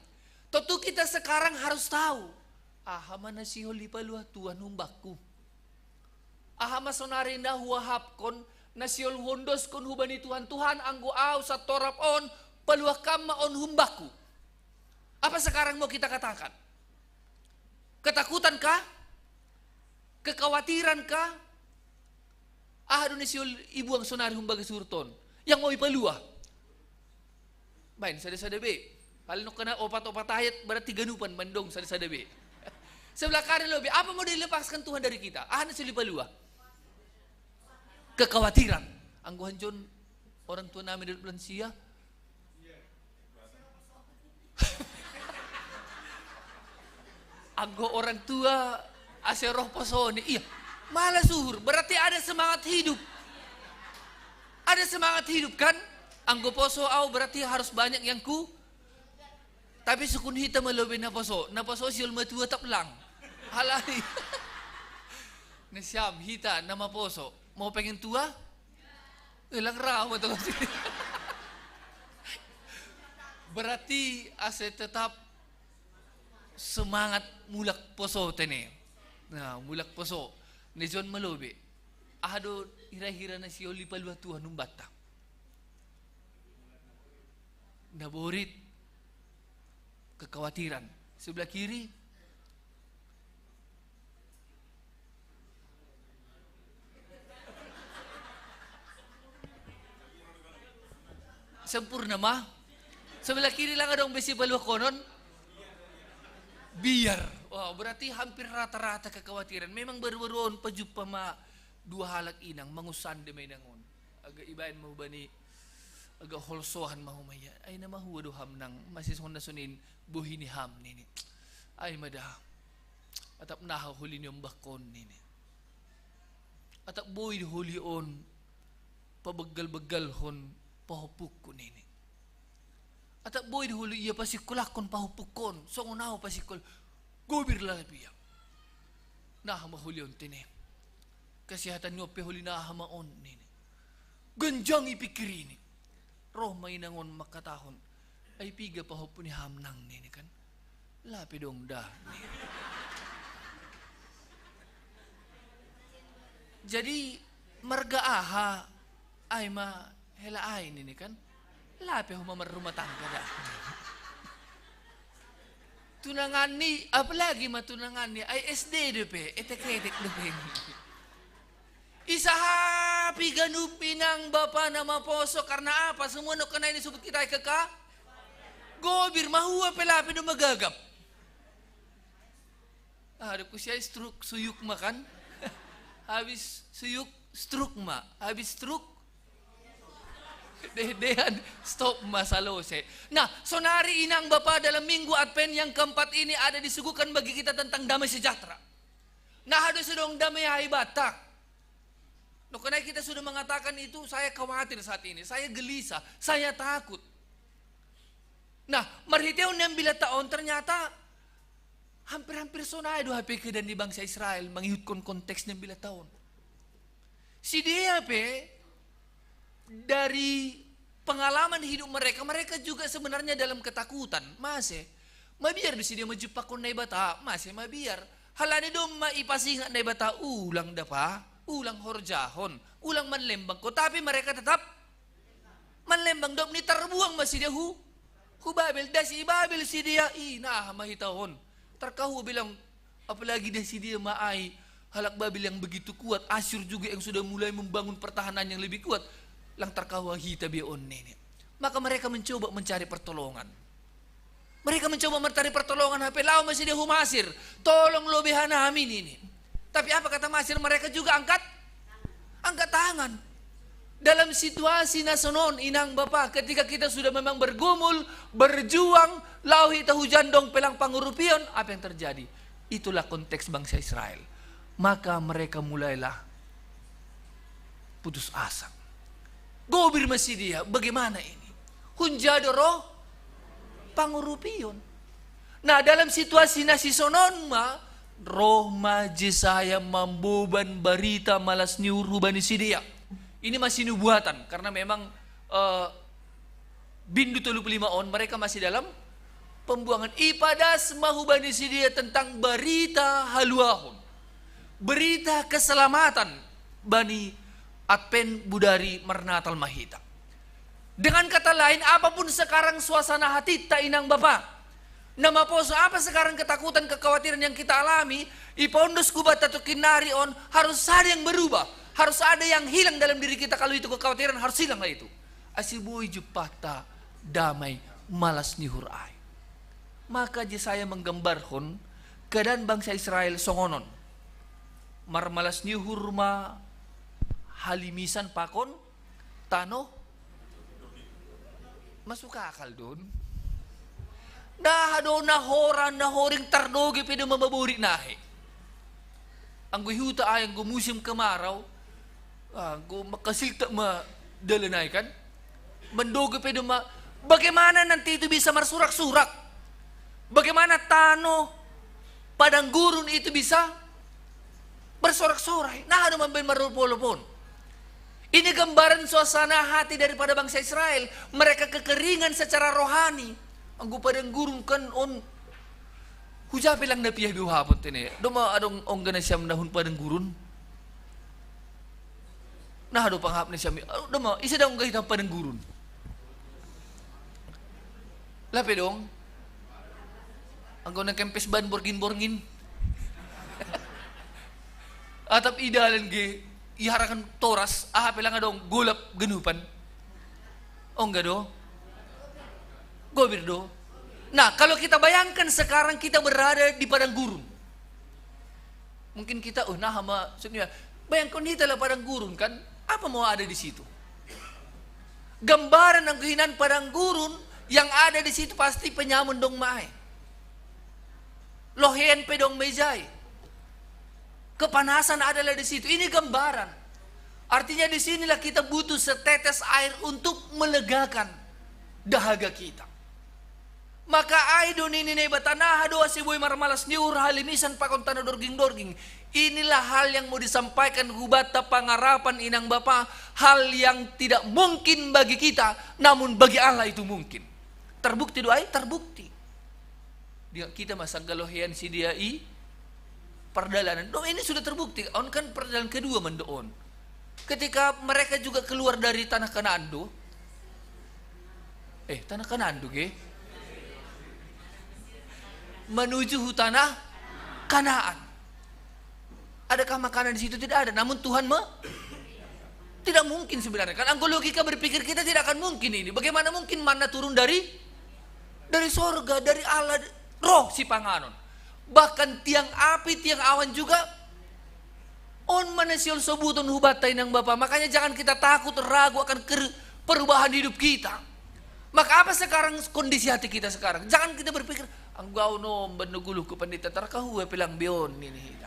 tontu kita sekarang harus tahu, aha ma na sihol dipaluah Tuhan humbakku. Aha ma sonari na huahapkon, na sihol huondoskon hubani Tuhan, Tuhan, anggo au santorop on, paluah Kam ma on humbakku. Apa sekarang mau kita katakan? Ketakutan kah? Kekhawatiran kah? Aha do na sihol ibuang sonari humbagas uhurta on? Yang mau ipaluah. Baen sada-sada be. Pala nangkana opat-opat ayat, berarti ganupan mandong sada-sada be. Sebelah kanan lobi, apa mau dilepaskan Tuhan dari kita? Aha na sihol ipaluah? Kekhawatiran. Anggo hanjon orang tua nami duduk lansia, anggo orang tua ase roh poso ni, iya, malas uhur, berarti ada semangat hidup. Ada semangat hidup, kan? Anggo poso au berarti harus banyak yang ku, tapi sukun hita ma lobi na poso, na poso sihol matua atap lang. Halani. Na siam hita na maposo, mau pengen tua? Eh, lang ra ma tong. Berarti ase tetap semangat mulak poso tene. Nah, mulak poso. Na ijon ma lobi? Aha do hira-hira na sihol dipaluah Tuhan humbanta? Naborit, kekhawatiran. Sebelah kiri, sempurna ma. Sebelah kiri lang adong be sipaluahkonon? Biar. Wah, berarti hampir rata-rata kekhawatiran. Memang baru-baru on pajumpa ma dua halak inang, mangusande ma inang on. Agak ibaen ma hubani, agak holsoan ma homa ia. Ai na mahua do ham nang, masih songon na sonin bohi ni ham nini. Ai ma da. Atap naha holi ni ombakon nini. Atap boi do holi on pabeggal-beggalhon pahompungku nini. Atap boi do holi ia pasingkolahkon pahompungkon, songon au pasingkol, gobir lalap ia. Naha ma holi on tene. Kesehatan nyope holi naha ma on nini. Genjang ipikir ini. Roh ma inang on makatahon. Ai piga pahompu ni ham nang nini kan. Lape dong da. Jadi marga aha ai ma hela ai nini kan. Lape ho ma marrumah tangga da. Tunangan ni, apalagi ma tunangan ni, ai S D dope, etek-etek dope. Isahapi ganup inang bapa na maposo karena apa? Semua no kena ini sebut kita keka. Gobir mahua pe lape do magagap. Ada kusiai stroke suyuk makan. Habis suyuk stroke ma. Habis stroke dedehan stop masalah se. Nah, sonari inang bapa dalam minggu Advent yang keempat ini ada disuguhkan bagi kita tentang damai sejahtera. Nah, ada sedang damai haibata. No, karena kita sudah mengatakan itu, saya khawatir saat ini, saya gelisah, saya takut. Nah, marhitehon ni ambilan ta on ternyata hampir-hampir sonai do hape keadaan di bangsa Israel, mangihutkon konteks ni ambilan ta on. Sidea pe dari pengalaman hidup mereka, mereka juga sebenarnya dalam ketakutan. Mase mabiar do sidea majumpangkon Naibata, mase mabiar. Halani domma ipasingat Naibata, ulang dapa, ulang horjahon, ulang manlembang ko, tapi mereka tetap manlembang. Dop ni tarbuang ma sidea hu, hu Babel. Das i Babel sidea, i naha ma hita on. Tarkahua bilang, apalagi das sidea ma ai halak Babel yang begitu kuat, Asyur juga yang sudah mulai membangun pertahanan yang lebih kuat. Lang tarkahua hita be on nini. Maka mereka mencoba mencari pertolongan. Mereka mencoba mencari pertolongan hape, laho ma sidea hu Masir. Tolong lobei hanami nini. Tapi apa kata Masir? Mereka juga angkat angkat tangan. Dalam situasi na sonon, inang bapa, ketika kita sudah memang bergumul, berjuang, laho hita hu jandong pelang pangurupion, apa yang terjadi? Itulah konteks bangsa Israel. Maka mereka mulailah putus asa. Gobir ma sidea, bagaimana ini? Hunja do roh pangurupion. Nah, dalam situasi na sisonon ma, roh ma Jesaya mamboban barita malas ni uhur hubani sidea. Ini masih nubuatan, karena memang, eh, bindu tolu puluh lima on mereka masih dalam pembuangan. Ipadas ma hubani sidea tentang barita haluahon, berita keselamatan bani Advent, bodari marnatal ma hita. Dengan kata lain, apapun sekarang suasana hatita inang bapa, na maposo, apa sekarang ketakutan, kekhawatiran yang kita alami, ipaondos kubata tokin nari on, harus ada yang berubah, harus ada yang hilang dalam diri kita. Kalau itu kekhawatiran, harus hilang lah itu. Ase boi jumpangta damai malas ni uhur ai. Maka Jesaya manggambarhon keadaan bangsa Israel songon on. Marmalas ni uhur ma halimisan pakon tano. Masuk akal do on? Naha do na horan, na horing, tardoge pe do ma maborit nahe. Anggo i huta ai, anggo musim kemarau, ah, anggo makasiltak ma dalan ai kan. Mandoge pe do ma, bagaimana nanti itu bisa marsurak-surak? Bagaimana tano padang gurun itu bisa bersorak-sorai? Naha do mambaen marolop-olop on? Ini gambaran suasana hati daripada bangsa Israel. Mereka kekeringan secara rohani. Anggo padang gurun kan on, huja pe lang na piah be uhapon tene. Doma adong ongga nasiam na hun padang gurun? Naha do panghap nasiam i? Doma, ise da ongga hita padang gurun? Lape dong? Anggo na kempes ban borngin-borngin. Atap i dalan ge, i harakan toras, aha pe lang adong, golap ganupan. Ongga do? Gobir do? Nah, kalau kita bayangkan sekarang kita berada di padang gurun. Mungkin kita, oh, naha ma, maksudnya, bayangkan hita lah padang gurun kan, apa mau ada di situ? Gambaran anggo hinan padang gurun, yang ada di situ pasti penyamun dong ma ai. Lohean pe dong ma ijai. Kepanasan adalah di situ. Ini gambaran. Artinya di sinilah kita butuh setetes air untuk melegakan dahaga kita. Maka ai do nini Naibata, naha do ase boi marmalas ni uhur halimisan pakon tano dorging-dorging. Inilah hal yang mau disampaikan hubata pangarapan inang bapa, hal yang tidak mungkin bagi kita, namun bagi Allah itu mungkin. Terbukti doai, terbukti. Dia kita masa galohean si dia i perdalanan. Doa ini sudah terbukti. On kan perjalanan kedua mendoon. Ketika mereka juga keluar dari tanah Kanaan do. Eh, tanah Kanaan do, ge? Menuju tanah Kanaan. Adakah makanan di situ? Tidak ada. Namun Tuhan me tidak mungkin sebenarnya. Kan anggo logika berpikir kita tidak akan mungkin ini. Bagaimana mungkin manna turun dari dari sorga, dari Allah, roh si panganon. Bahkan tiang api, tiang awan juga on mana sion sobuton hubata inang bapa. Makanya jangan kita takut, ragu akan perubahan hidup kita. Maka apa sekarang kondisi hati kita sekarang? Jangan kita berpikir, anggau no benda guluh ku pendeta tarkahua pelang beon ini.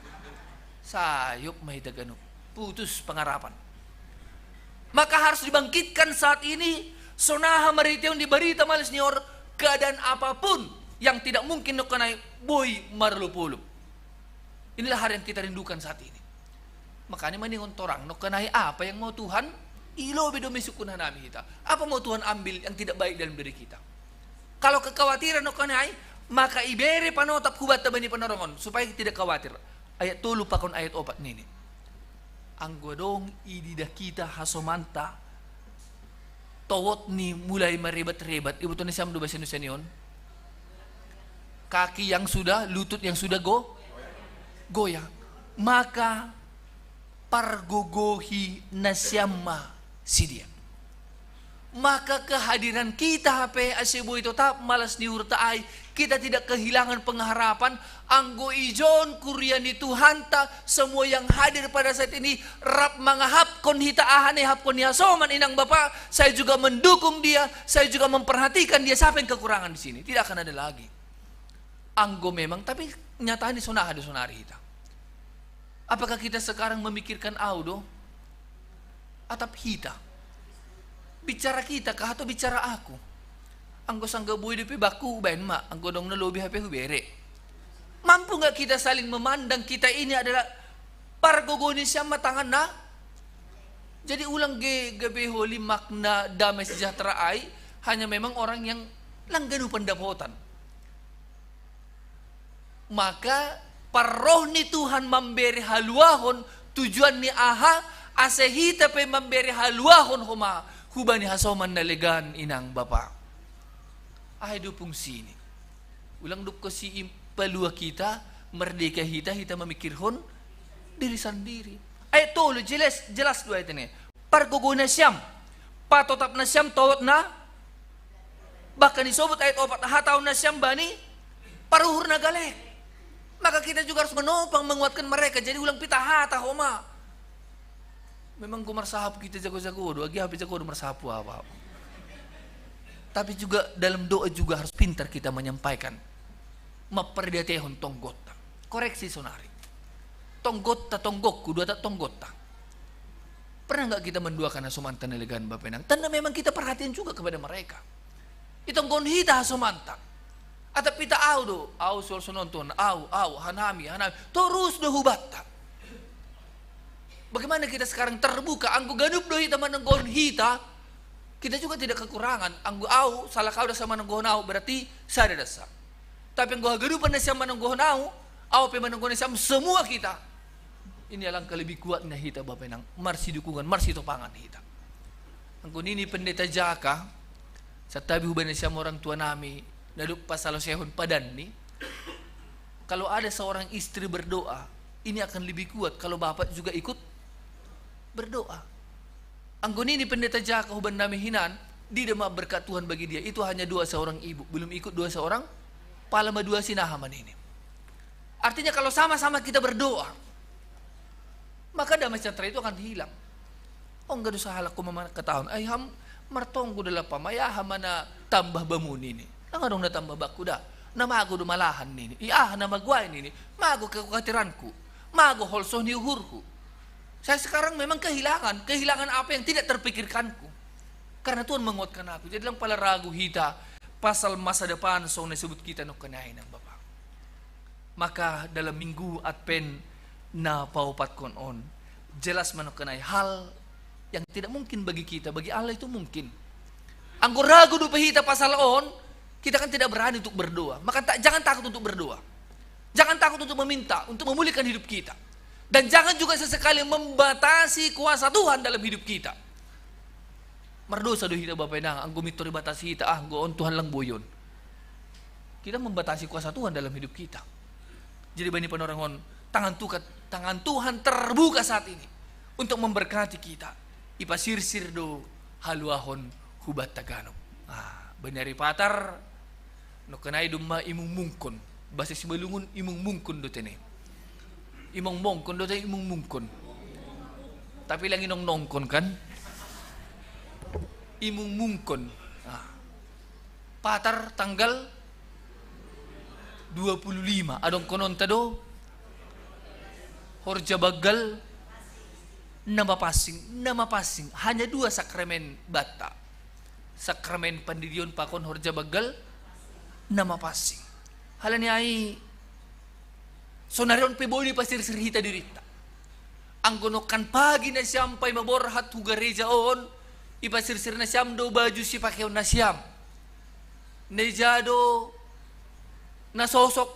Sayup mahita ganu. Putus pangarapan. Maka harus dibangkitkan saat ini. Sonaha mariteon di barita malas nior, keadaan apapun yang tidak mungkin no kenai boi marlupulup. Inilah hari yang kita rindukan saat ini. Makanya mendingan torang no kenai apa yang mau Tuhan. Ilo bedo misukun hanami kita. Apa mau Tuhan ambil yang tidak baik dalam diri kita? Kalau kekhawatiran no kenai, maka ibere panotap hubata bani panarongon supaya tidak khawatir. Ayat tolu pakon ayat opat nini. Anggo dong idida kita hasomanta towot ni mulai marebat-rebat, ibu toni siam do basa Indonesia nion. Kaki yang sudah, lutut yang sudah go goyang. Maka pargogohi nasiam ma sidia. Maka kehadiran kita hape ase boi totap malas ni hurta ai, kita tidak kehilangan pengharapan. Anggo ijon kuria ni Tuhanta, semua yang hadir pada saat ini rap mangahapkon hita aha na ihapkon ni hasoman inang bapa. Saya juga mendukung dia, saya juga memperhatikan dia. Siapa yang kekurangan di sini? Tidak akan ada lagi. Anggo memang, tapi nyatanya sonaha do sonari hita. Apakah kita sekarang memikirkan au do? Atap hita? Bicara kita kah atau bicara aku? Anggo sangga boi dope bakku baen ma, anggo dong na lobi hape hubere. Mampu nggak kita saling memandang kita ini adalah pargogoni siama tangan na? Jadi ulang ge gabe holi makna damai sejahtera ai, hanya memang orang yang langganu pendapotan. Maka parroh ni Tuhan mambere haluahon, tujuan ni aha? Ase hita pe mambere haluahon homa hubani hasoman na legan inang bapa. Ahai dupung sini. Ulang dukko si impalua kita, merdeka hita, hita memikirhon diri sendiri. Ayat tolu jelas, jelas dua ayat ini. Pargogo nasiam, patotap nasiam towot na, bahkan isobut ayat opat, hatau nasiam bani paruhur na galek. Maka kita juga harus menopang, menguatkan mereka. Jadi ulang pita hata homa. Memang go marsahapu kita jago-jago do, agi hape jago do marsahapu apa. Tapi juga dalam doa juga harus pintar kita menyampaikan. Mapardiatehon tonggotta. Koreksi sonari. Tonggotta, tonggokku, dua tak tonggotta. Pernah nggak kita menduakan hasomanta na legan bapenang? Tanda memang kita perhatian juga kepada mereka. Itonggon hita hasomanta. Atap hita au do, au sual sononton, au, au, hanami, hanami. Terus do hubatta. Bagaimana kita sekarang terbuka? Anggo ganup do hita manenggon hita, kita juga tidak kekurangan. Anggo au, salah kau dasa manenggon au, berarti sada dasa. Tapi anggo haganupan nasiam manenggon au, au pe manenggon nasiam, semua kita. Ini alangkah lebih kuatnya hita bapenang, marsidukungan, marsitopangan hita. Anggo nini pendeta jaka, satabi hubani siam orang tua nami, naduk pasalosehon padanni. Kalau ada seorang istri berdoa, ini akan lebih kuat kalau bapak juga ikut berdoa. Anggo nini pendeta jaka hubani nami hinan, dida ma berkat Tuhan bagi dia. Itu hanya doa seorang ibu, belum ikut doa seorang pala ma doa sinaha manini. Artinya kalau sama-sama kita berdoa, maka damai sejahtera itu akan hilang. Oh, nggak dosa halak ku mama ketahuan. Ai ham martonggo dalam pamai aha mana tambah bamu nini. Nang adong na tambah bakku da. Na mago do malahan nini. I aha na maguai nini. Mago kekhawatiranku. Mago holsoh ni uhurku. Saya sekarang memang kehilangan, kehilangan apa yang tidak terpikirkanku. Karena Tuhan menguatkan aku. Jadi lang pala ragu hita pasal masa depan song na sebut kita no kenai nang Bapa. Maka dalam minggu Advent na paopatkon on. Jelas manokenai hal yang tidak mungkin bagi kita, bagi Allah itu mungkin. Anggo ragu dope hita pasal on, kita kan tidak berani untuk berdoa. Maka ta-, jangan takut untuk berdoa. Jangan takut untuk meminta, untuk memulihkan hidup kita. Dan jangan juga sesekali membatasi kuasa Tuhan dalam hidup kita. Mardosa do hita, Bapa, inang, anggo mintor ibatasi hita, ah, anggo on Tuhan lang boi on. Kita membatasi kuasa Tuhan dalam hidup kita. Jadi bani panorang on, tangan Tuhan, tangan Tuhan terbuka saat ini untuk memberkati kita. Ipasirsir do haluahon hubanta ganup. Ah, bani ari Patar, nokenai domma imungmungkon. Bahasa Simalungun imungmungkon do tene. Imongmongkon do tene, imungmungkon. Tapi lang inongnongkon kan? Imungmungkon. Ah. Patar tanggal dua puluh lima. Adong kononta do? Horja banggal na mapansing, na mapansing. Hanya dua sakramen banta. Sakramen pandidion pakon horja banggal na mapansing. Halani ai, sonari on pe boi do ipasirsir hita dirinta. Anggo nongkan pagi nasiam paima borhat hu gareja on, ipasirsir nasiam do baju sipakeon nasiam. Na ija do na sosok,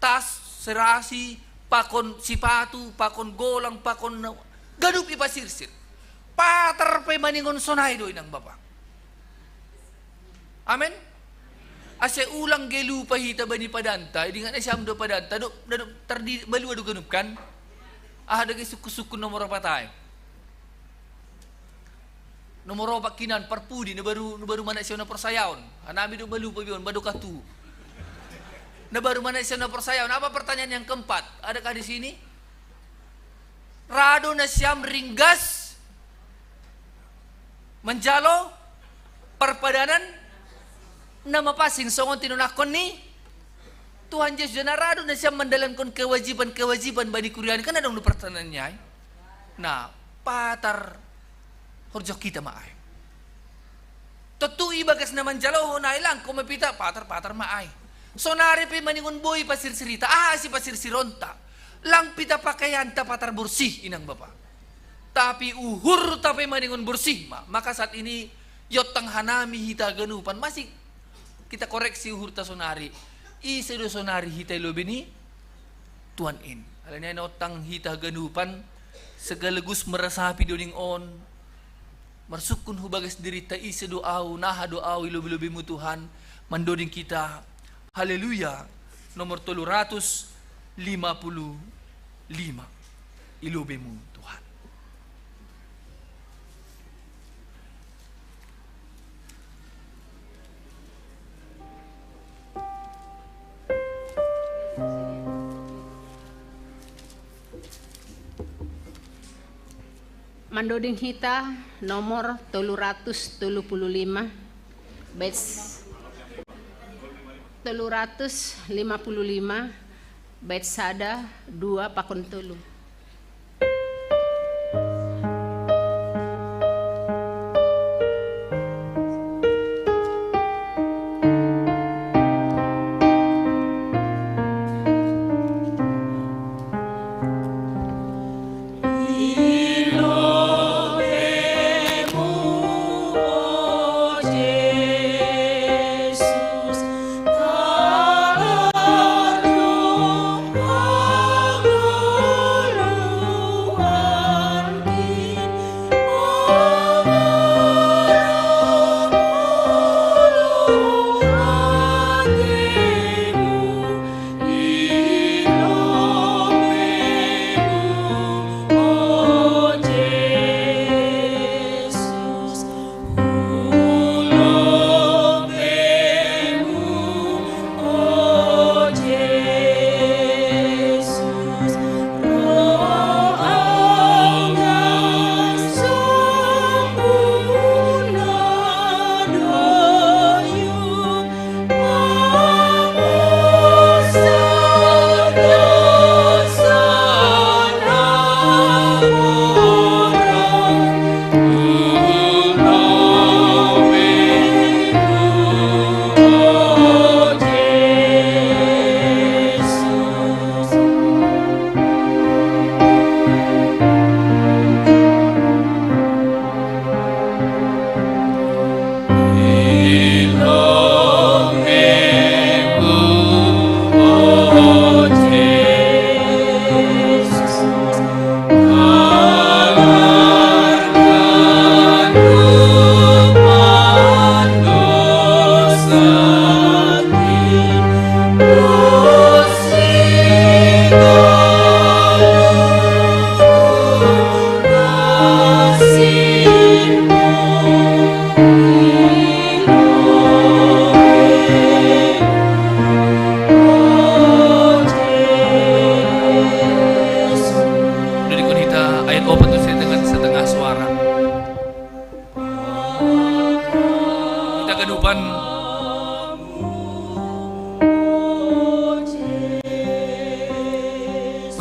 tas, serasi, pakon sipatu, pakon golang, pakon na-, ganup ipasirsir. Patar pe maningon sonai do, inang, Bapa. Amen. Asa ulang ge lupa hita bani padanta, idingat nasiam do padanta, do, do, do, tardi-, malua do ganup kan? Aha dage sukku-sukku nomor opat ai. Nomor opat kinan parpudi, na baru, na baru manat sian na porsayaon. Hanami do malupa bion, madokah tu. Na baru manat sian na porsayaon. Apa pertanyaan yang keempat? Adakah di sini? Ra do nasiam ringgas manjalo parpadanan na mapansing songon tinonahkon ni Tuhan Jesus, janah ra do nasiam mandalankon kewajiban-kewajiban bani kuriaNi, kan adong do pertanyaanna i. Nah, patar horjak hita ma ai. Tontu i bagas na manjalohon ai, lang ho ma pita patar-patar ma ai. Sonari pe maningon boi pasirsir hita, aha sipasirsironta? Lang pita pakaianta patar borsih, inang bapa. Tapi uhurta pe maningon borsih ma. Maka saat ini iontang hanami hita haganupan, masih kita koreksi uhurta sonari. Ise do sonari hita i lobei ni Tuhan in. Alani ai na ontang hita haganupan, sekaligus meresapi doding on, marsungkun hu bagas dirinta, ise do au, naha do au i lobei-lobeimu Tuhan, mandoding hita. Haleluya. Nomor tolu ratus lima puluh lima. I lobeimu Tuhan. Mandoding hita nomor tolu ratus tolu puluh lima, bait tolu ratus lima puluh lima, bait sada, dua pakon tolu.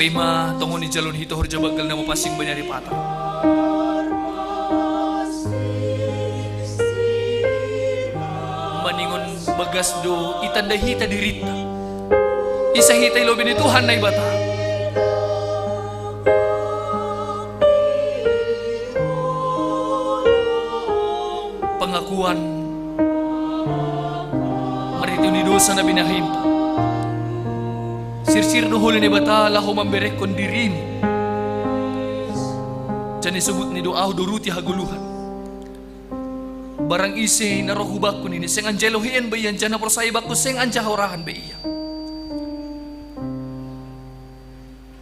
Ima tongon i jalon hita horja banggal na mapansing bani ari Patar. Maningon bagas do itanda hita dirinta. Isa hita i lobei ni Tuhan Naibata. Pangakuan marhitei ni dosa na binahenonta. Sirsir do holi Naibata laho mamberekhon dirini. Janah isobut ni do ahu do ruti hagoluhan. Barang ise na roh hu bangku nini, seng anjalo hian beian, janah porsaya bangku seng anjaha orahan beian.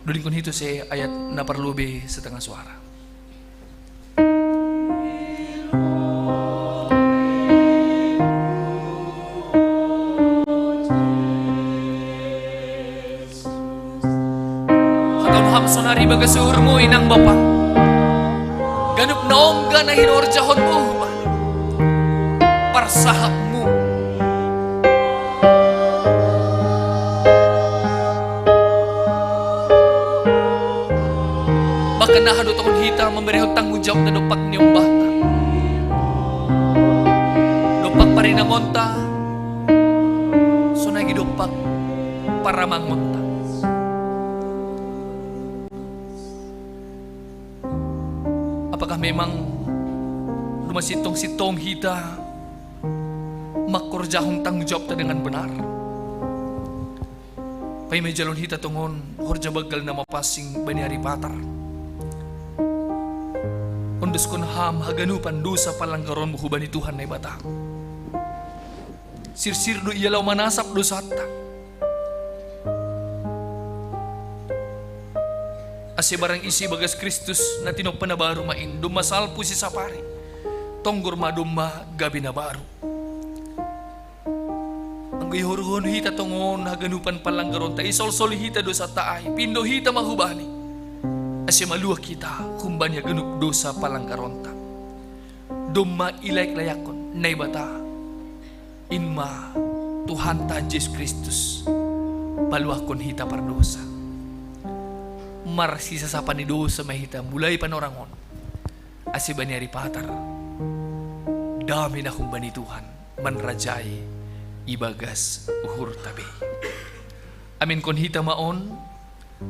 Dodingkon hita use ayat na parlobei setengah suara. Hatahon ham sonari ibagas uhurmu inang bapa. Ganup na ongga na hinorjahonmu hubami. Parsahapmu. Bahkan na hado tongon hita mamberehon tanggung jawab na dompak ni ombahta. Dompak parinangonta. Sonai dompak paramangonta. Apakah memang luma sintong-sintong hita mangkorjahon tanggung jawabta dengan benar? Paima ijalon hita tongon horja banggal na mapansing bani ari Patar. Ondoskon ham haganupan dosa panlanggaronmu hubani Tuhan Naibata. Sirsir do ia laho manasap dosanta. Ase barang ise ibagas Kristus na tinompa na baru ma in, domma salpu sisapari. Tonggor ma domma gabe na baru. Anggo ihoruhon hita tongon haganupan panlanggaronta, isolsoli hita dosanta ai, pindo hita ma hubani. Ase maluah hita humbani haganup dosa panlanggaronta. Domma ilaik-layakkon Naibata, in ma Tuhanta Jesus Kristus, paluahkon hita pardosa. Marsisasapan ni dosa ma hita mulai panorang on. Ase bani ari Patar, dame na humbani Tuhan manrajai ibagas uhurta be. Aminkon hita ma on,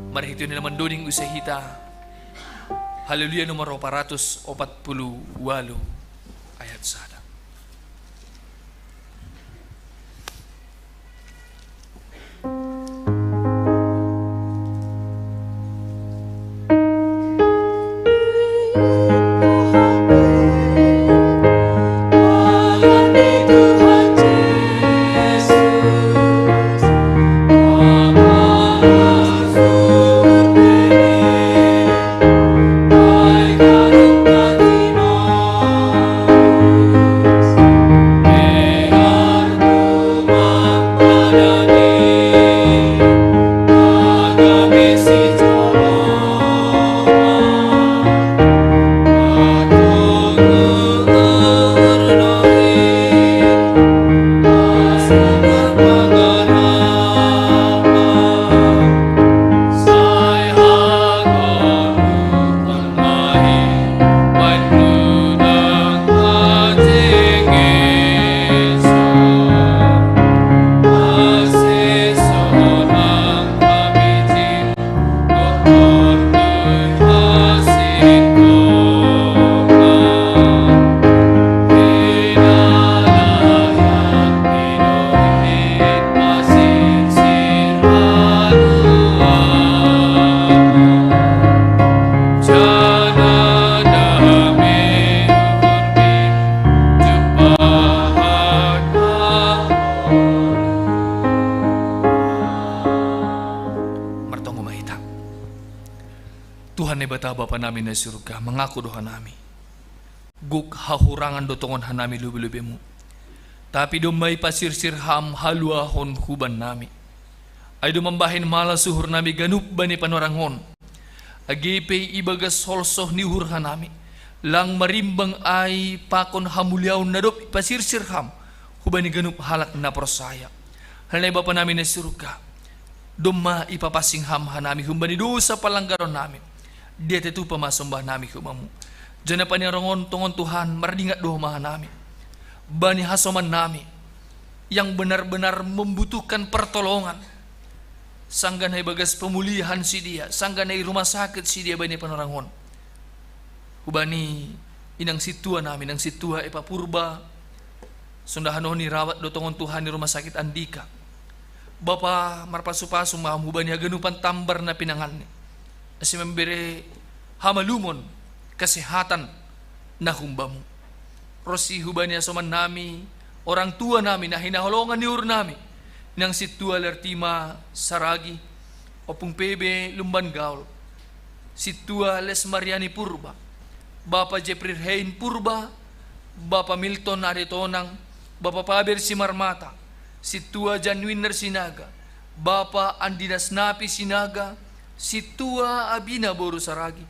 marhitei ni na mandoding use hita. Haleluya nomor opat ratus opat puluh walu ayat sada. Martonggo ma hita. Tuhan Naibata Bapa nami na surga, mangaku do hanami. Gok hahurangan do tongon hanami lobei-lobeimu. Tapi domma ipasirsir ham haluahon hubannami. Ai do mambahen malas uhurnami ganup bani panorang on. Age pe ibagas holsoh ni uhur hanami, lang marimbang ai pakon hamuliaon na dob ipasirsir ham hubani ganup halak na porsaya. Halani Bapa nami na surga, Domma ipapasing Ham hanami humbani dosa palanggaron nami. Dia tetupa ma somba nami hu Bamu. Janah panorang on tongon Tuhan, mardingat do homa hanami bani hasoman nami yang benar-benar membutuhkan pertolongan. Sanggah na ibagas pemulihan si dia, sanggah na i rumah sakit si dia bani panorang on. Hubani inang sintua nami, inang sintua Epa Purba, sondahan on irawat do tongon Tuhan i rumah sakit Andika. Bapa, marpasu-pasu ma Ham hubani haganupan tambar na pinanganni, ase mambere hamalumon, kesehatan na humbamu. Ronsi hubani hasoman nami, orang tua nami na hinaholongan ni uhur nami, inang sintua Lertima Saragi, Ompung P B Lumban Gaol, sintua Les Mariani Purba, Bapa Jeprir Hein Purba, Bapa Milton Aritonang, Bapa Paber Simarmata, sintua Janwiner Sinaga, Bapa Andinas Napi Sinaga, sintua Abina boru Saragi.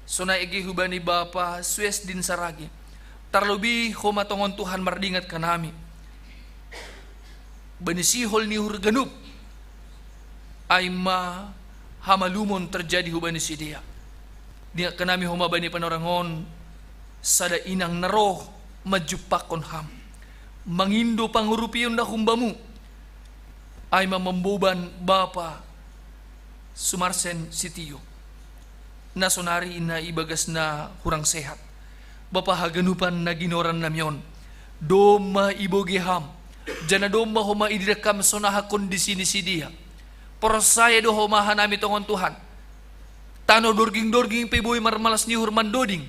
Sonai age hubani Bapa Suesdin Saragi. Tarlobi homa tongon Tuhan mardingat hanami bani sihol ni uhur ganup, ai ma hamalumon terjadi hubani sidea. Dingat hanami homa bani panorang on sada inang na roh manjumpangkon Ham, mangindo pangurupion na humbamu, ai ma mamboban Bapa Sumarsen Sitio, na sonari na ibagas na hurang sehat. Bapa, haganupan na ginoran nami on domma ibogei Ham, janah domma homa idirat Ham sonaha kondisi ni sidea. Porsaya do homa hanami tongon Tuhan. Tanoh dorging-dorging pe boi marmalas ni uhur mandoding.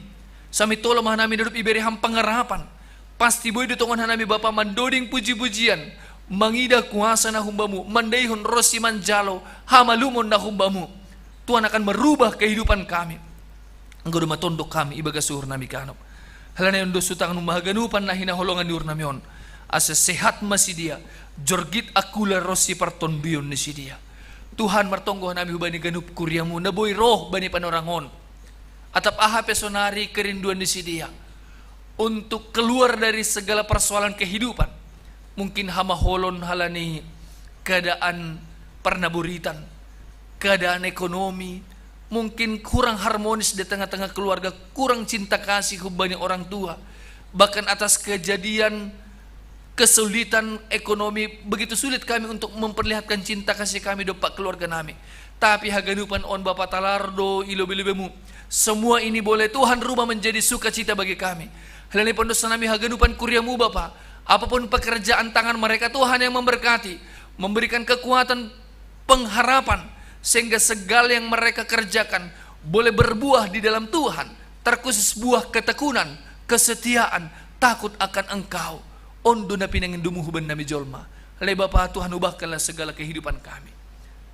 Sai tolong ma hanami na dob ibere Ham pangarapan. Pasti boi do tongon hanami Bapa mandoding puji-pujian, mangidah kuasa na humbamu, mandaihon ronsi manjalo hamalumon na humbamu. Tuhan akan merubah kehidupan kami. Engkau do matondong kami ibagas uhur nami ganup. Halani on do sutang numa haganupan na hinaholongan ni uhur nami on. Ase sehat ma sidea, jorgit akula ronsi partonduyon ni sidea. Tuhan, martonggo hanami hubani ganup kuriamu na boi roh bani panorang on. Atap aha pe sonari kerinduan ni sidea untuk keluar dari segala persoalan kehidupan. Mungkin hamaholon halani keadaan parnaboritan, keadaan ekonomi, mungkin kurang harmonis di tengah-tengah keluarga, kurang cinta kasih hubani orang tua. Bahkan atas kejadian kesulitan ekonomi, begitu sulit kami untuk memperlihatkan cinta kasih kami dompak keluarga nami. Tapi haganupan on Bapa talar do i lobei-lobeimu. Semua ini boleh Tuhan rubah menjadi sukacita bagi kami. Halani pandosa nami haganupan kuriamu Bapa. Apapun pekerjaan tangan mereka, Tuhan yang memberkati, memberikan kekuatan, pengharapan, sehingga segala yang mereka kerjakan boleh berbuah di dalam Tuhan, terkhusus buah ketekunan, kesetiaan, takut akan Engkau. On do na pinangindomu hubani nami jolma. Halani Bapa, Tuhan, ubahkanlah segala kehidupan kami.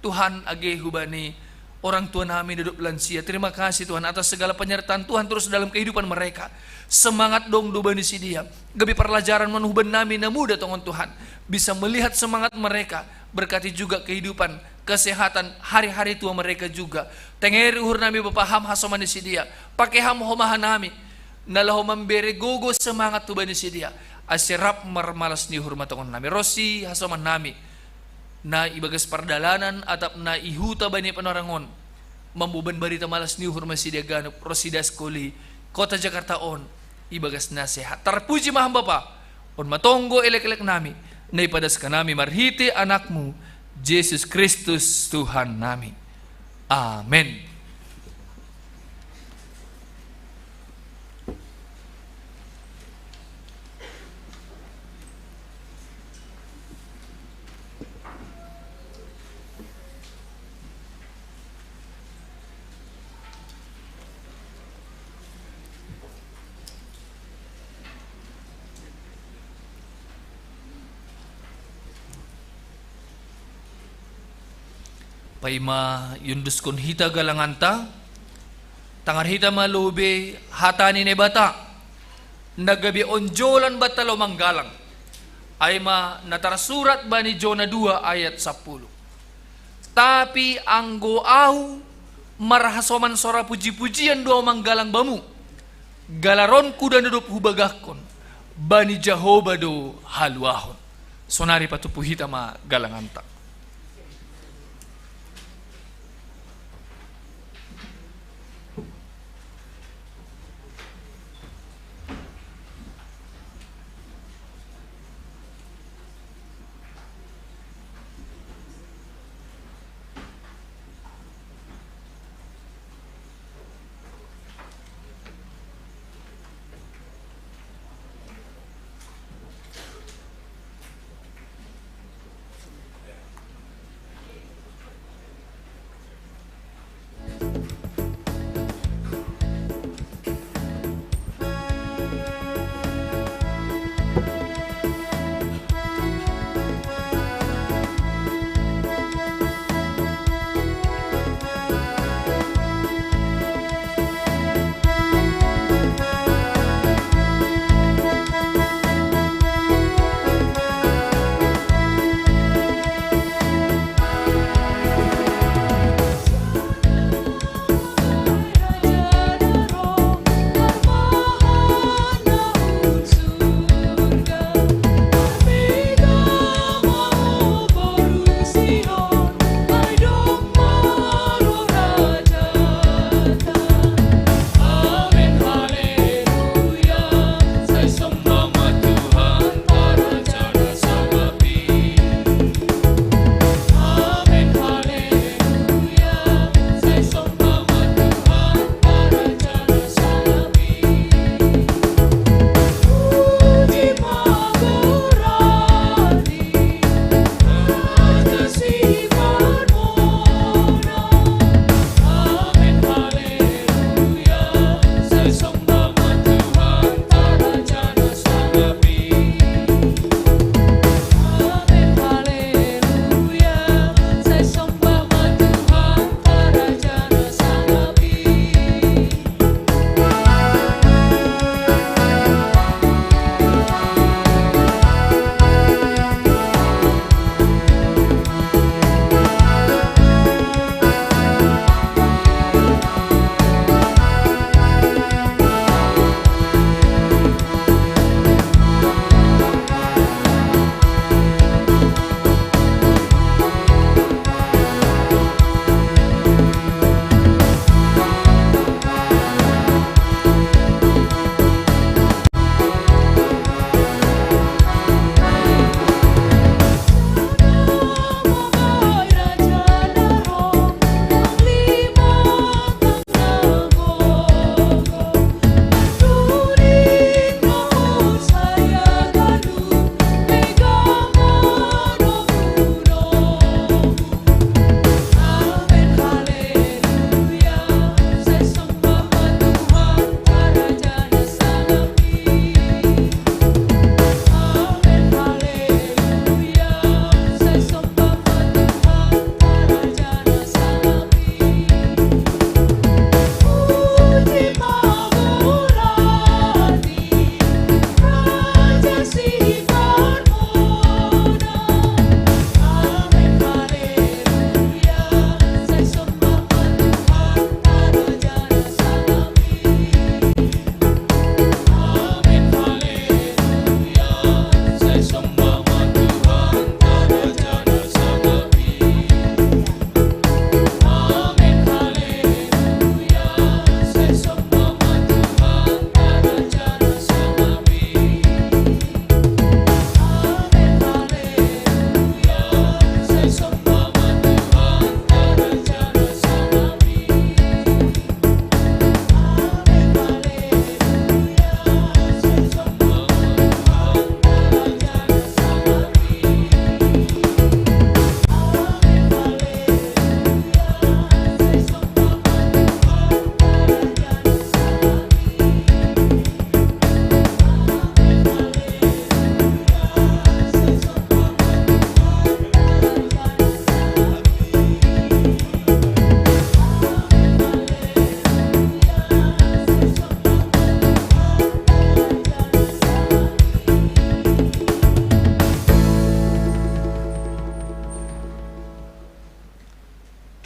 Tuhan, age hubani orang tua nami na dob lansia, terima kasih Tuhan atas segala penyertaan Tuhan terus dalam kehidupan mereka. Semangat dong do bani sidea. Gabe parlajaran ma on hubani nami na muda tongon Tuhan, bisa melihat semangat mereka. Berkati juga kehidupan, kesehatan, hari-hari tua mereka juga. Tengeri uhur nami Bapa, Ham hasoman ni sidea. Pake Ham homa hanami na laho mambere gogo, semangat tu bani sidea, ase rap marmalas ni uhur ma tongon nami. Ronsi hasoman nami na ibagas pardalanan atap na i huta bani panorang on, mamboban barita malas ni uhur ma sidea ganup, ronsi das koli kota Jakarta on ibagas na sehat. Tarpuji ma Ham Bapa. On ma tonggo elek-elek nami na ipadaskan nami marhite Anakmu, Jesus Kristus Tuhan nami. Amen. Paima iondoskon hita galanganta, tangar hita ma lobei hata ni Naibata, na gabe onjolan banta laho manggalang. Ai ma na tarsurat bani Jona dua ayat sapuluh. Tapi anggo ahu, marhasoman sora puji-pujian do ahu manggalang Bamu. Galaronku do na dob hubagahkon, bani Jahowa do haluahon. Sonari patumpu hita ma galanganta.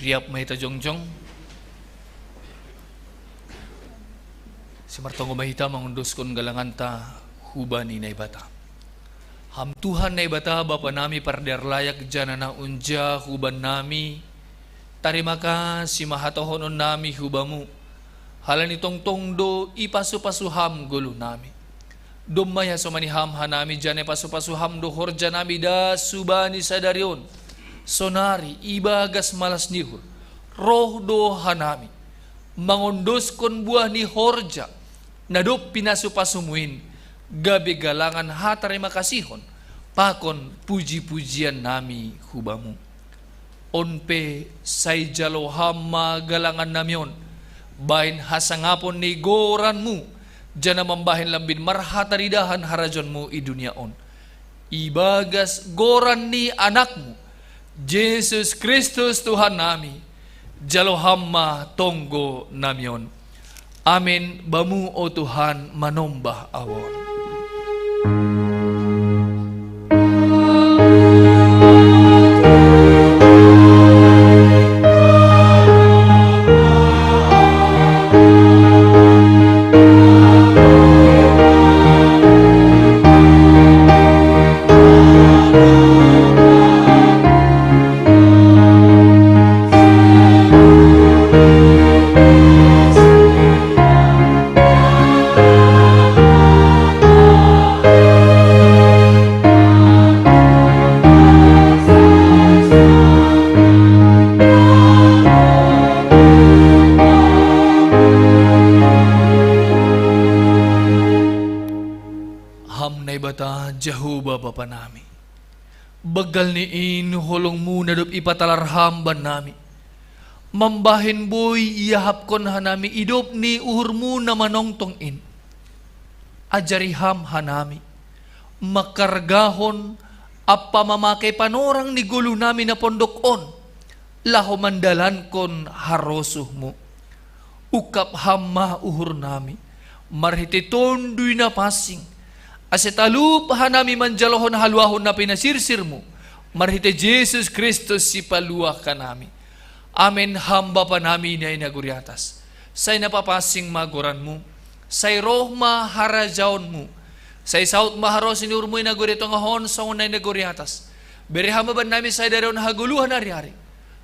Riap ma hita jongjong. Simartonggo ma hita mangondoskon galanganta hubani Naibata. Ham Tuhan Naibata, Bapa nami pardear layak, jana na unja huban nami, tarima kasih ma hatohonon nami hubamu, halani tongtong do ipasu-pasu ham goluh nami. Domma ihasomani ham hanami, jana ipasu-pasu ham do horja nami das hubani sadari on. Sonari ibagas malas ni uhur, roh do hanami mangondoskon buah ni horja na dob pinasu-pasumu in, gabe galangan hatarima kasihon pakon puji-pujian nami hubamu. On pe sai jalo ham ma galangan nami on, bahen hasangapon ni goranmu, jana mambahen lambin marhataridahan harajaonmu i dunia on. Ibagas goran ni Anakmu, Jesus Kristus Tuhan nami, jalo ham ma tonggo nami on. Amen. Bamu, o Tuhan, manombah ahu on. Ham Naibata Jahowa Bapa nami, banggal ni in holongmu na dob ipatalar ham bannami, mambahen boi iahapkon hanami idop ni uhurmu na manongtong in. Ajari ham hanami mangkargahon ampa mamake panorang ni goluh nami na pondok on, laho mandalankon harosuhmu. Ungkap ham ma uhur nami marhitei Tonduy Napansing, ase talup hanami manjalohon haluahon na pinasirsirmu marhitei Jesus Kristus Sipaluah hanami. Amen. Ham Bapa nami na i nagori atas, sai na papansing ma goranmu, sai roh ma harajaonmu, sai saut ma harosuh ni uhurmu i nagori tongah on songon na i nagori atas. Bere ham ma bannami sadari on hagoluhan ariari.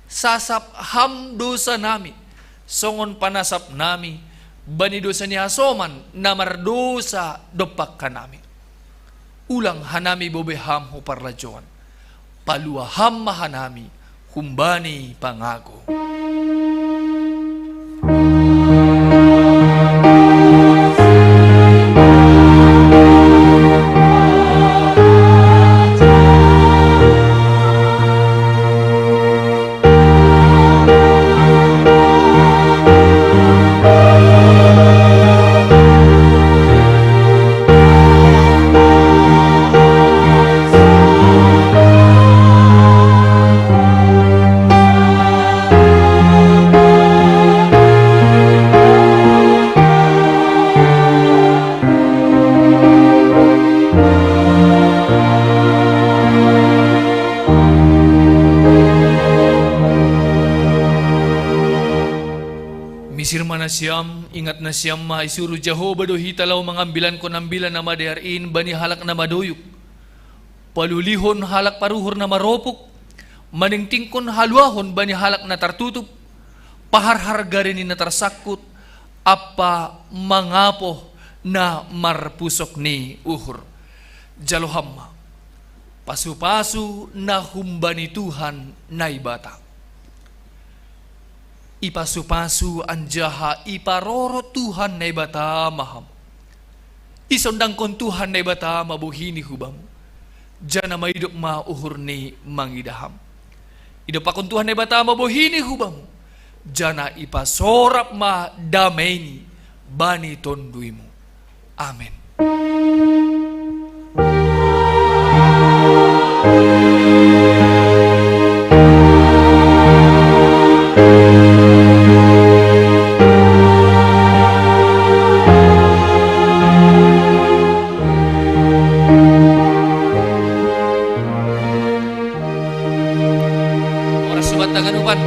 Sasap ham dosa nami, songon panasap nami bani dosa ni hasoman na mardosa dompak hanami. Ulang hanami bobe ham hu parlajouan, palua ham ma hanami humbani pangago. Misir ma nasiam, ingat nasiam ma, isuruh Jahowa do hita laho mangambilankon ambilan na madear in bani halak na maduyuk, paluhulihon halak paruhur na maropuk, maningtingkon haluahon bani halak na tartutup, paharhar gari ni na tarsangkut, ampa mangapoh na marpusok ni uhur. Jalo ham ma pasupasu na humbani Tuhan Naibata. Ipasupasu anjaha iparorot Tuhan Naibata ma ham. Isondangkon Tuhan Naibata ma bohini hubamu, jana maidop ma uhurni mangidah ham. Idompakkon Tuhan Naibata ma bohini hubamu, jana ipasorap ma dameini bani tonduymu. Amen. Oras subat tangan upan.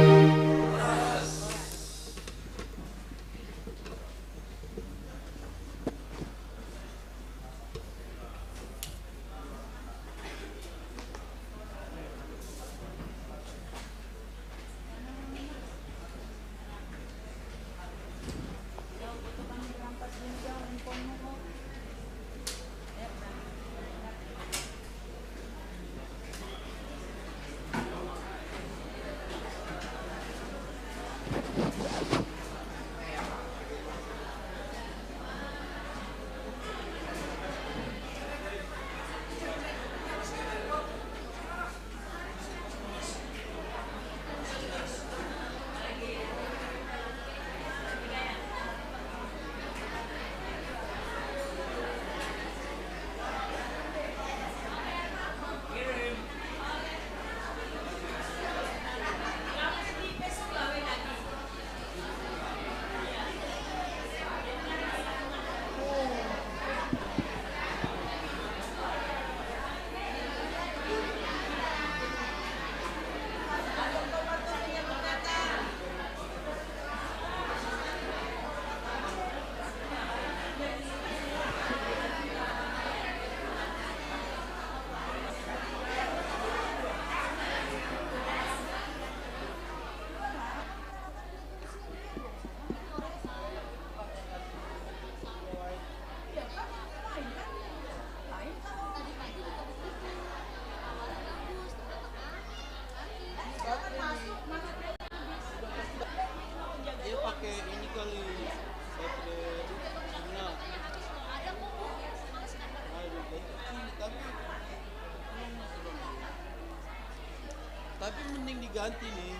Tapi mending diganti nih.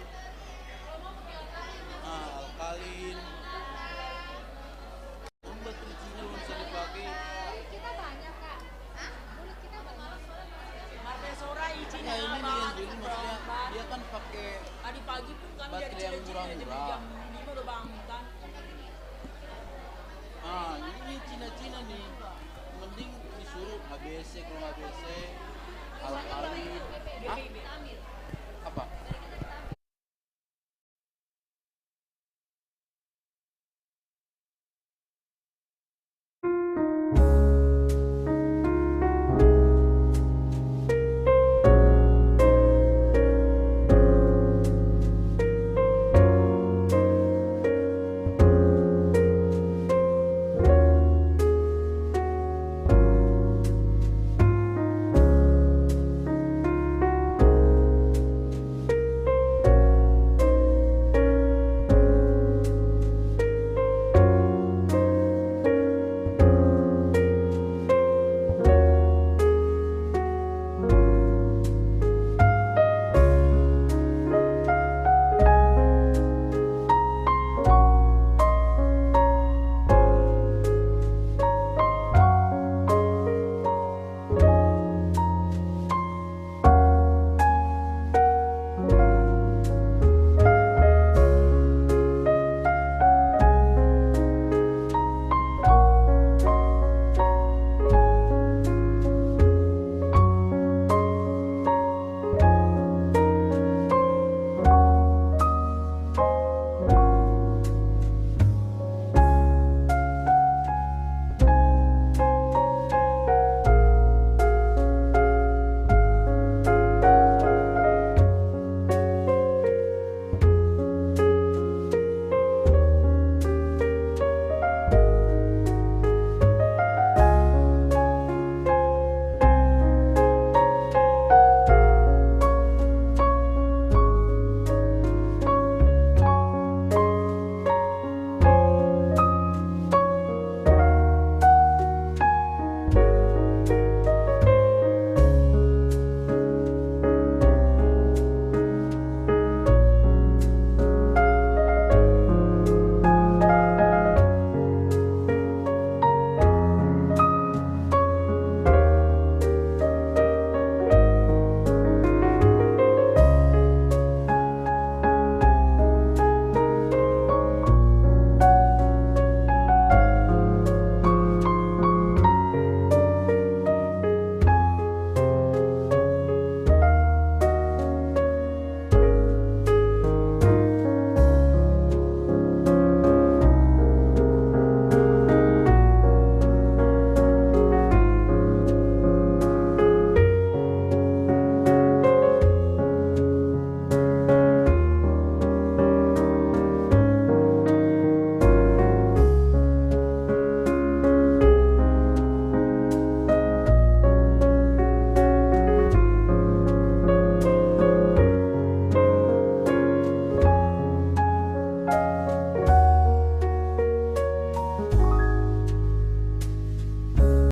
Ah, alkalin. Kan baterai Cina belum bisa dipakai. Kita banyak, Kak. Hah? Mulut kita banyak. Ada suara izin. Nah, ini nih yang dulu, maksudnya dia kan pakai, tadi pagi pun kami dari baterai yang Cilacap murah-murah. Jam lima udah bangun kan. Ah, ini Cina-Cina nih. Mending disuruh H B C, kalau nggak H B C, alkalin. Hah?